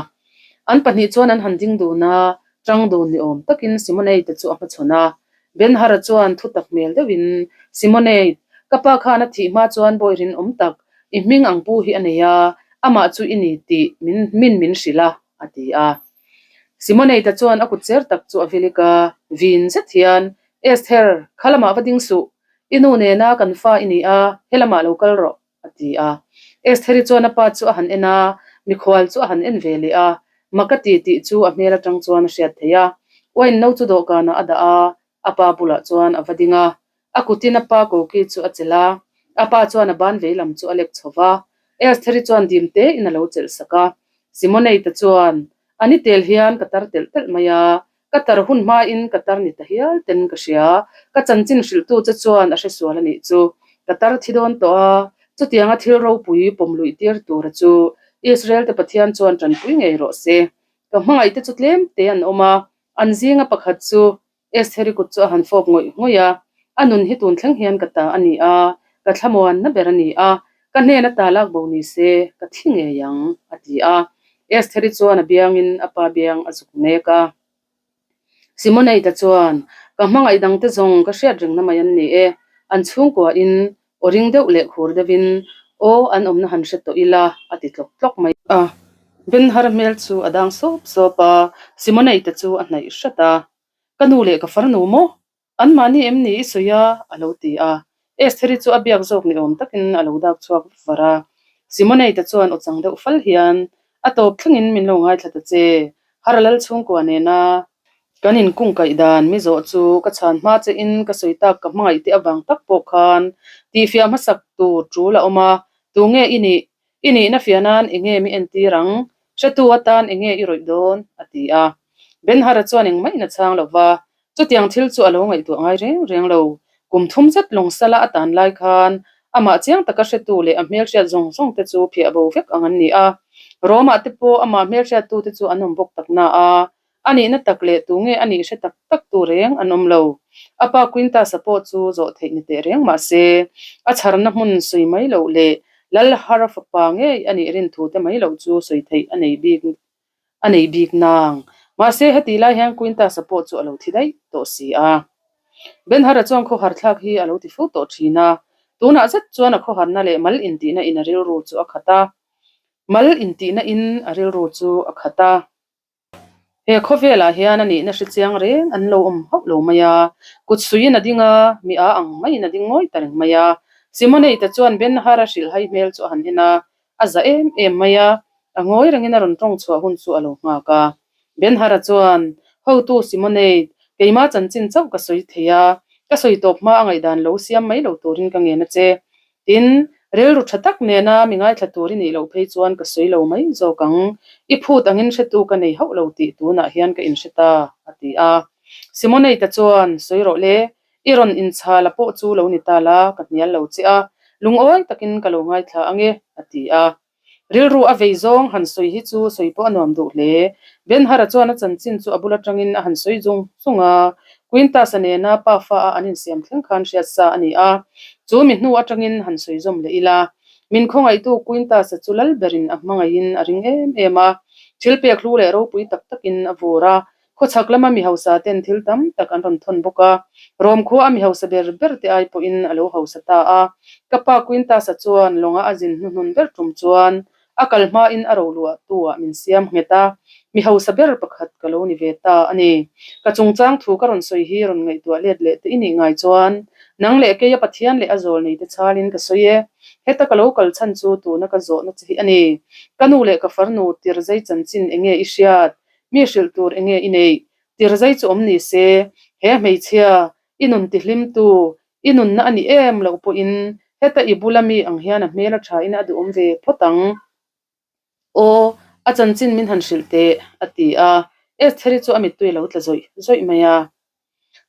A: An pahnih chuan an han ding dun a, tang dun ni awm takin Simonei-te chu a hmachhawn a. Benhara chuan thu tak hmel deuhin, Simonei, ka pa khan a thih hma chuan bawi rinawm tak, i hming ang pu hi a nei a, amah chu i ni tih min min min hrilh a, a ti a. Simonei-te chuan a kut cher tak chu a vilik a, vin zet hian, Esther, kha lamah va ding suh, i nu nena kan fa i ni a, helamah lo kal rawh, a ti a. Estheri chuan a pa chu a han en a, mikhual chu a han en ve leh a, mak a ti tih chu a hmel atang chuan a hriat theih a. Uain no chu dawhkanah a dah a, a pa bulah chuan a va ding a. A kutin a pa koki chu a chelh a, a pa chuan a ban veilam chu a lek chho va. Estheri chuan dim tein a lo chelh sak a. Simoneita chuan, A ni tel hian ka tar telh telh mai a, Ka tar hun hmain ka tar ni ta hial ten ka hria. Ka chanchin hrilhtu che chuan a hresual a nih chu. Ka tar thi dawn tawh a, chutianga thil ropui pawm luih tir tura chu Israel te Pathian chuan tanpui ngei rawh se. Ka hmangaih te chu tlem te an awm a, an zinga pakhat chu Estheri kut chu a han fawp ngawih ngawih a, a nun hi tun thleng hian ka ta a ni a, ka thlamuanna ber a ni a, ka hnen ata lak bo ni se ka thi ngei ang, a ti a. Estheri chuan a biangin a pa biang a zuk mek a. Simoneita chuan, Ka hmangaih dangte zawng ka hriat rengna mai an ni e. An chhungkuain aw ring deuh leh khur deuhin, Aw, an awmna han hre tawh ila, a ti tlawk tlawk mai a. Benhar hmel chu a dang sawp sawp a, Simoneita chu a hnaih hrat a. Ka nu leh ka farnu maw? Anmahni em ni i sawi a? a lo ti a. Estheri chu a biak zawk ni awm takin a lo dak chhuak var a. Simoneita chuan aw chang deuh fal hian, A tawp thlengin min lo ngaithla ta che. Hara lal chhungkua nena kan inkungkaih dan mi zawh chu ka chhan hma che in ka sawi tak ka hmangaih te avang tak pawh khan tihfiah hmasak tur tul a awm a, tunge i nih? I nihna fiah nan enge mi entir ang? Hretu atan enge i rawih dawn? a ti a. Ben-Hara chuan engmah in a chhang lo va, chutiang thil chu a lo ngaihtuah ngai reng reng lo. Kum thum zet lawng sala a tan lai khan amah chiang taka hretu leh a hmelhriat zawng zawng te chu phiah bo vek ang an ni a. Rome-ah te pawh amah hmelhriattute chu an awm bawk tak na a, A nihna tak leh tu nge a nih hre tak tak tu reng an awm lo. A pa Quintus-a pawh chu zawh theih ni teh reng mah se, a chharna hmun sawi mai loh leh Lal Hara fapa ngei a nih rin thu te mai loh chu sawi theih a nei bik a nei bik nang. Mahse heti lai hian Quintus-a pawh chu a lo thi daih tawh si a. Ben-Hara chuan khawhar thlak hi a lo ti fo tawh thin a. Tunah zet chuan a khawharna leh mal intihna in a rilru chu a khat a. Mal intihna in a rilru chu a khat a. He khawvelah hian a nihna hre chiang reng an lo awm hauh lo mai a, kut suiin a ding a, mi a ang maiin a ding ngawi ta reng mai a. Simoneite chuan Ben-Hara hrilhhai hmel chu a han en a, a za em em mai a, a ngawi rengin a rawn tawng chhuah hun chu a lo nghak a. Ben-Hara chuan, Hotu Simoneit, keimah chanchin chauh ka sawi thei a, ka sawi tawp hma a ngaihdan lo siam mai lo turin ka ngen a che. Tin, rilru tha tak nena mi ngaithla tur i nih loh phei chuan ka sawi lo mai zawk ang. I phut angin hretu ka nei hauh lo tih tunah hian ka inhre ta, a ti a. Simoneita chuan, Sawi rawh le, i rawn inchhala pawh chu lo ni ta la, ka hnial lo che a, lungawi takin ka lo ngaithla ange, a ti a. Rilru a vei zawng han sawi hi chu sawi pawh a nuam duh hle. Ben-Hara chuan a chanchin chu a bul atangin a han sawi zung zung a, Quintus-a nena pa fa a an insiam thleng khan hriat sa a ni a, chu mi hnu atangin han sawi zawm leh ila. Min khawngaihtu Quintus-a chu lal berin a hmangaihin a ring em em a, thil pek hlu leh ropui tak takin a vur a, Khawchhak lama mi hausa ten thil tam tak an rawn thawn bawk a, Rom khua a mi hausa ber ber te ai pawhin a lo hausa ta a. Ka pa Quintus-a chuan lawnga a zin hnuhnun ber tum chuan a kal hmain a roluah tu ah min siam nghet a, mi hausa ber pakhat ka lo ni ve ta a ni. Ka chungchang thu ka rawn sawi hi rawn ngaihtuah let leh te i nih ngai chuan nang leh keia Pathian leh a zawl nei te chhalin ka sawi e. Heta ka lo kal chhan chu tuna ka zawhna che hi a ni. Ka nu leh ka farnu Tirzei chanchin enge i hriat? Mi hrilh tur enge i neih? Tirzei chu awm ni se, he hmeichhia, i nun tihlim tu, i nunna a ni em loh pawhin heta i bula mi ang hian a hmel a thain a duhawm ve phawt ang. Aw, a chanchin min han hrilh teh, a ti a. Estheri chu a mittui a lo tla zawih zawih mai a.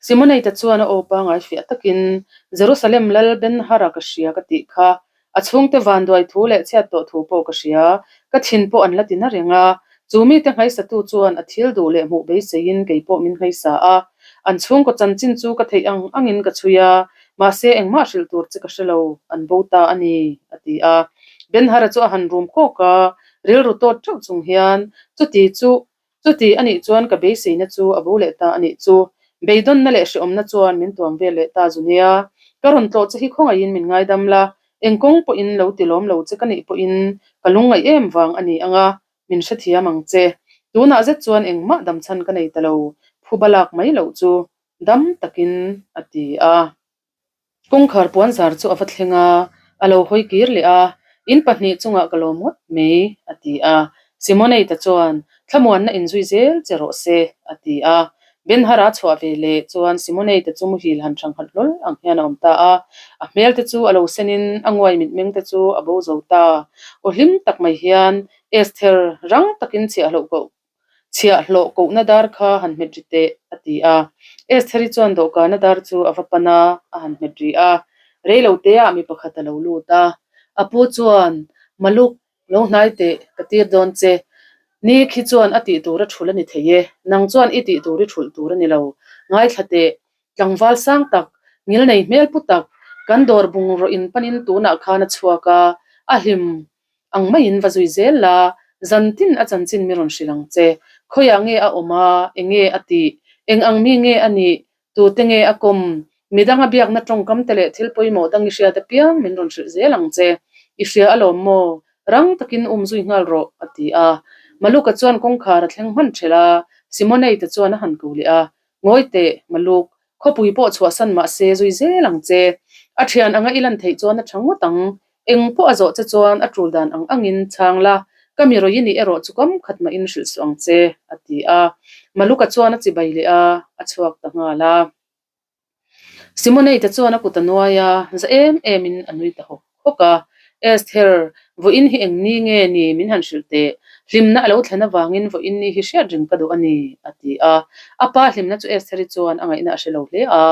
A: Simoneita chuan a aw pangai fiah takin, Jerusalem lal Ben-Hara ka hria ka tih kha. A chhungte vanduai thu leh chhiat tawh thu pawh ka hria. Ka thin pawh an la ti na reng a. Chu mite nghaisatu chuan a thil duh leh hmuh beiseiin kei pawh min nghaisa a. An chhungkaw chanchin chu ka theih ang angin ka chhui a, mahse engmah hrilh tur che ka hre lo, an bo ta a ni, a ti a. Ben-Hara chu a han rum kawk a, rilru tawt teuh chung hian, Chuti chu Chuti a nih chuan ka beiseina chu a bo leh ta a nih chu. Beidawnna leh hrehawmna chuan min tuam vel leh ta zu nia. Ka rawn tlawh che hi khawngaihin min ngaidam la, eng kawng pawhin lo ti lawm lo che ka nih pawhin ka lungngaih em vang a ni ang a, min hrethiam ang che. Tunah zet chuan engmah damchhan ka nei ta lo, phuba lak mai loh chu dam takin a ti a. Kawngkhar puanzar chu a va thleng a, a lo hawi kir leh a, In pahnih chungah ka lawm ngawt mai, a ti a. Simoneita chuan, Thlamuanna inzui zel che rawh se, a ti a. Ben-Hara chhuah ve leh chuan Simoneita chu muhil han hrang nghat hlawl ang hian a awm ta a. A hmel te chu a lo senin a nguai mitmeng te chu a bo zo ta. Aw hlim tak mai hian Esther rang takin chhiahloh koh Chhiahhlawh kohna dar kha han hmet ri teh, a ti a. Estheri chuan dawhkana dar chu a va pan a, a han hmet ri a. Reilo teah mi pakhat a lo lut a. A pu chuan, Maluk, lo hnai teh, ka tir dawn che. Ni khi chuan a tih tur a thul a ni thei e. Nang chuan i tih tur i thulh tur a ni lo. Ngaithla teh, tlangval sang tak, ngilnei hmel pu tak, kan dawr bungraw in panin tunah khan a chhuak a, a hlim Ang maiin va zui zel la, zan tin a chanchin mi rawn hrilh ang che. Khawiah nge a awm a, eng nge a tih, eng ang mi nge a nih, tute nge a kawm, midang a biakna tawngkam te leh thil pawimawh dang i hriat apiang min rawn hrilh zel ang che. I hria alawm maw? Rang takin um zui nghal rawh, a ti a. Maluka chuan kawngkhar a thleng hman ṭhelh a, Simonei te chuan a han ko leh a, Ngawi teh, Maluk, Khawpui pawh chhuahsan mah se zui zel ang che. A thian anga i lan theih chuan a tha ngawt ang. Eng pawh a zawh che chuan a tul dan ang angin chhang la, ka mi rawi nih erawh chu kam khat mahin hrilh suh ang che, a ti a. Maluka chuan a chibai leh a, a chhuak ta nghal a. Simonei te chuan a kut a nuai a, za em emin a nui ta hawk hawk a. Esther, vawiin hi eng ni nge ni min han hrilh teh. Hlimna a lo thlen avangin vawiin ni hi hriat reng ka duh a ni, a ti a. A pa hlimna chu Estheri chuan a ngaihna a hre lo hle a.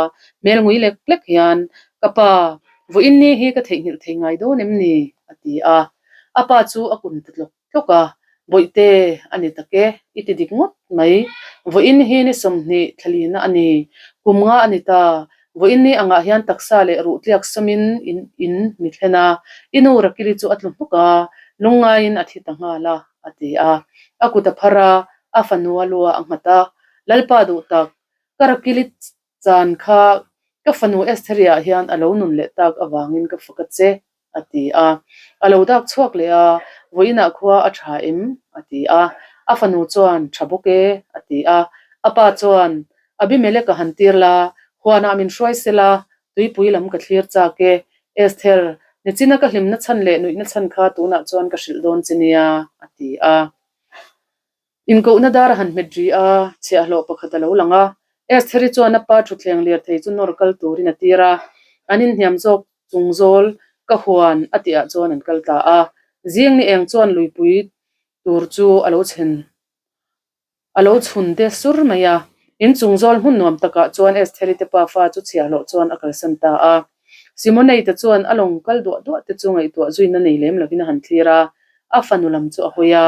A: Hmel ngui lek lek hian, Ka pa, vawiin ni hi ka theihnghilh thei ngai dawn em ni? a ti a. A pa chu a kun ta tlawk tlawk a, Bawihte, a ni tak e, i ti dik ngawt mai. Vawiin hi ni 20 thlalina a ni. Kum nga a ni ta. Vawiin ni angah hian taksa leh ruh tliak sawmin in in mi thlen a, i nu Rakili chu a tlu hnuk a, lungngaiin a thi ta nghal a, a ti a. A kut a phar a, a fanu a lu a a nghat a. Lalpa duh tak, ka Rakili Chan kha ka fanu Estheri-ah hian a lo nun leh tak avangin ka fak a che, a ti a. A lo dak chhuak leh a, Vawiinah khua a tha em? a ti a. A fanu chuan, Tha bawk e, a ti a. A pa chuan, Abimelek-a han tir la, huanah min hruai se la, tuipui lam ka thlir chak e. Esther, nichina ka hlimna chhan leh nuihna chhan kha tunah chuan ka hrilh dawn che nia, a ti a. Inkohna dar a han hmet ri a, chhiahhlawh pakhat a lo lang a. Estheri chuan a pa thutthleng lirthei chu nawr kal turin a tir a, an inhniam zawk chung zawl ka huan a tihah chuan an kal ta a. Zing ni eng chuan luipui tur chu a lo chhen a lo chhun de sur mai a. Inchung zawl hmun nuam takah chuan Estheri te pafa chu chhiahhlawh chuan a kalsan ta a. Simoneite chuan a lawng kal duah duah te chu ngaihtuah zuina nei lem lovin a han thlir a, a fanu lam chu a hawi a.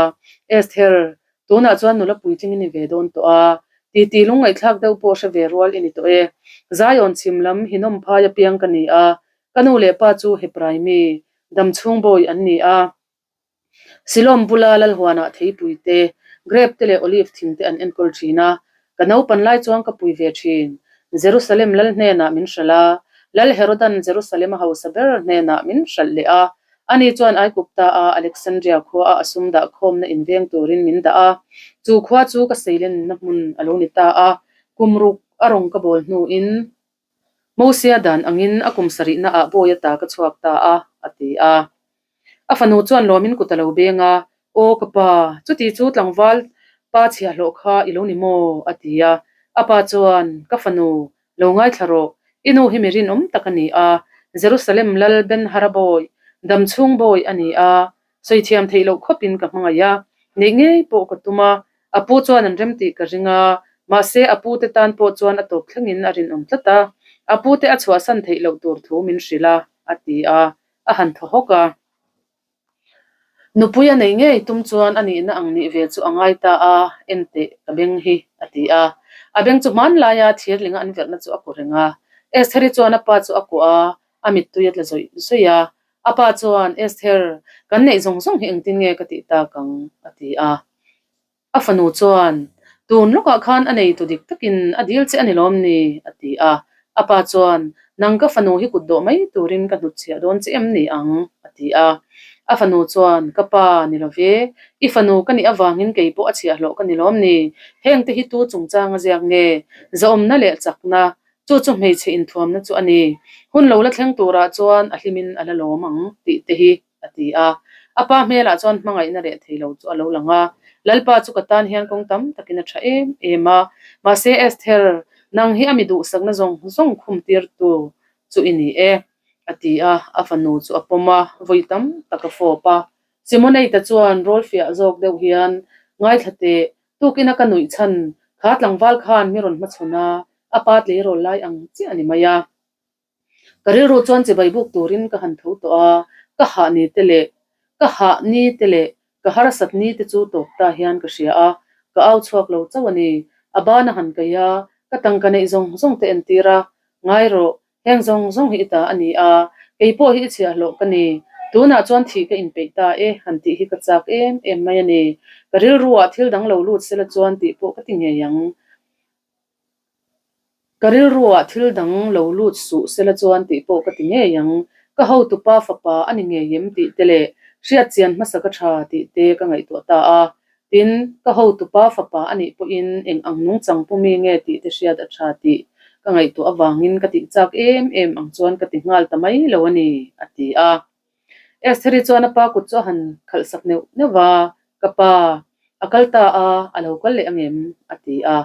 A: Esther, tunah chuan nula puitling i ni ve dawn tawh a, titi lungngaihthlak deuh pawh hre ve rual i ni tawh e. Zion chhim lam Hinnom phai apiang ka ni a, ka nu leh pa chu Hebrai mi, damchhung bawi an ni a. Silawm bula Lalhuanah theipui te, grape te leh olive thing te an enkawl thin a, ka naupan lai chuan ka pui ve thin. Jerusalem lal hnenah min hralh a, Lal Herodan Jerusalem a hausa ber hnenah min hralh leh a, ani chuan Aigupta a Alexandria khua a a sum dah khawmna inveng turin min dah a, chu khua chu ka seilenna hmun a lo ni ta a, kum ruk a rawng ka bawl hnuin Mosia dan angin a kum sarihna ah bawi ata ka chhuak ta a, a ti a. A fanu chuan lawmin kut a lo beng a, Aw ka pa, chuti chu tlangval pa chhiahhlawh kha i lo ni maw? a ti a. A pa chuan, Ka fanu, lo ngaithla rawh, i nu hi mi rinawm tak a ni a, Jerusalem lal Ben-Hara bawi, damchhung bawi a ni a, sawi thiam theih loh khawpin ka hmangaih a, neih ngei pawh ka tum a, a pu chuan an rem tih ka ring a, mahse a pu te tan pawh chuan a tawp thlengin a rinawm tlat a, a pu te a chhuahsan theih loh tur thu min hrilh a, a ti a, a han thaw hawk a. Nupui a nei ngei tum chuan a nihna ang nih ve chu a ngai ta a, en teh ka beng hi, a ti a. A beng chu hmanlaia thirlinga an verhna chu a ku reng a. Estheri chuan a pa chu a kuah a, a mittui a tla zawih zawih a. A pa chuan, Esther, kan neih zawng zawng hi engtin nge ka tih tak ang? a ti a. A fanu chuan, Tun lawkah khan a neitu dik takin a dil che a ni lawm ni? a ti a. A pa chuan, Nang ka fanu hi kut dawh mai turin ka hnutchhiah dawn che em ni ang? a ti a. A fanu chuan, Ka pa, ni lo ve. I fanu ka nih avangin kei pawh a chhiahhlawh ka ni lawm ni? Hengte hi tu chungchang a ziak nge? Zahawmna leh chakna, chu chu hmeichhe inthuamna chu a ni. Hun lo la thleng turah chuan a hlimin a la lawm ang tih te hi a ti a. A pa hmelah chuan hmangaihna reh thei lo chu a lo lang a. Lalpa chu ka tan hian kawng tam takin a tha em em a. Mahse Esther, nang hi a mi duhsakna zawng zawng khum tirtu chu i ni e, a ti a. A fanu chu a pawm a, vawi tam tak a fawp a. Simoneita chuan rawl fiah zawk deuh hian, Ngaithla teh, tukin a ka nuih chhan, kha tlangval khan mi rawn hmachhawn a, a pa tleirawl lai ang chiah a ni mai a. Ka rilru chuan chibai buk turin ka han tho tawh a, ka hah ni te leh ka hah ni te leh ka harsat ni te chu tawp ta hian ka hria a, ka au chhuak lo chauh a ni. A ban a han kaih a, ka tangka neih zawng zawng te entir a, Ngai rawh, heng zawng zawng hi i ta a ni a, kei pawh hi i chhiahhlawh ka ni. Tunah chuan thih ka inpeih ta e han tih hi ka chak em em mai a ni. Ka rilruah thil dang lo lut sela chuan tih pawh ka ti ngei ang. Ka rilruah thil dang lo lut suh sela chuan tih pawh ka ti ngei ang. Ka hotupa fapa a ni ngei em tih te leh hriat chian hmasa ka tha tih te ka ngaihtuah ta a. Tin, ka hotupa fapa a nih pawhin eng ang nungchang pu mi nge tih te hriat a tha tih ka ngaihtuah avangin ka tih chak em em ang chuan ka ti nghal ta mai lo a ni, a ti a. Estheri chuan a pa kut chu a han khalh sak neuh neuh va, Ka pa, a kal ta a, a lo kal leh ang em? a ti a.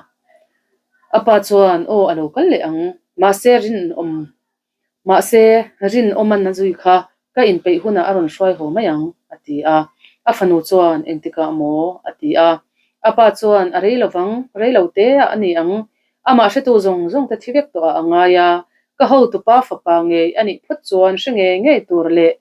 A: A pa chuan, Aw, a lo kal leh ang, mahse rinawm, mahse rinawman a zui kha. Ka inpeih hunah a rawn hruai haw mai ang, a ti a. A fanu chuan, Engtikah maw? a ti a. A pa chuan, A rei lovang, rei lo te ah a ni ang. Amah hretu zawng zawng te thi vek tawh ah a ngai a. Ka hotupa fapa ngei a nih phawt chuan hre ngei ngei tur leh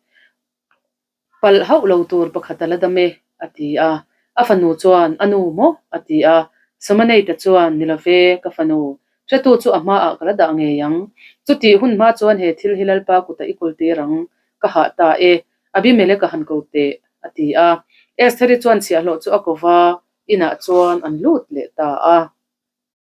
A: Palh hauh lo tur pakhat a la dam e, a ti a. A fanu chuan, A nu maw? a ti a. Sawmaneita chuan, Ni lo ve, ka fanu. Hretu chu a hmaah ka la dah ngei ang. Chutih hun hma chuan he thil hi Lalpa kutah i kawl tir ang. Ka hah ta e. Abimelek a han ko teh, a ti a. Estheri chuan chhiahhlawh chu a ko va, inah chuan an lut leh ta a.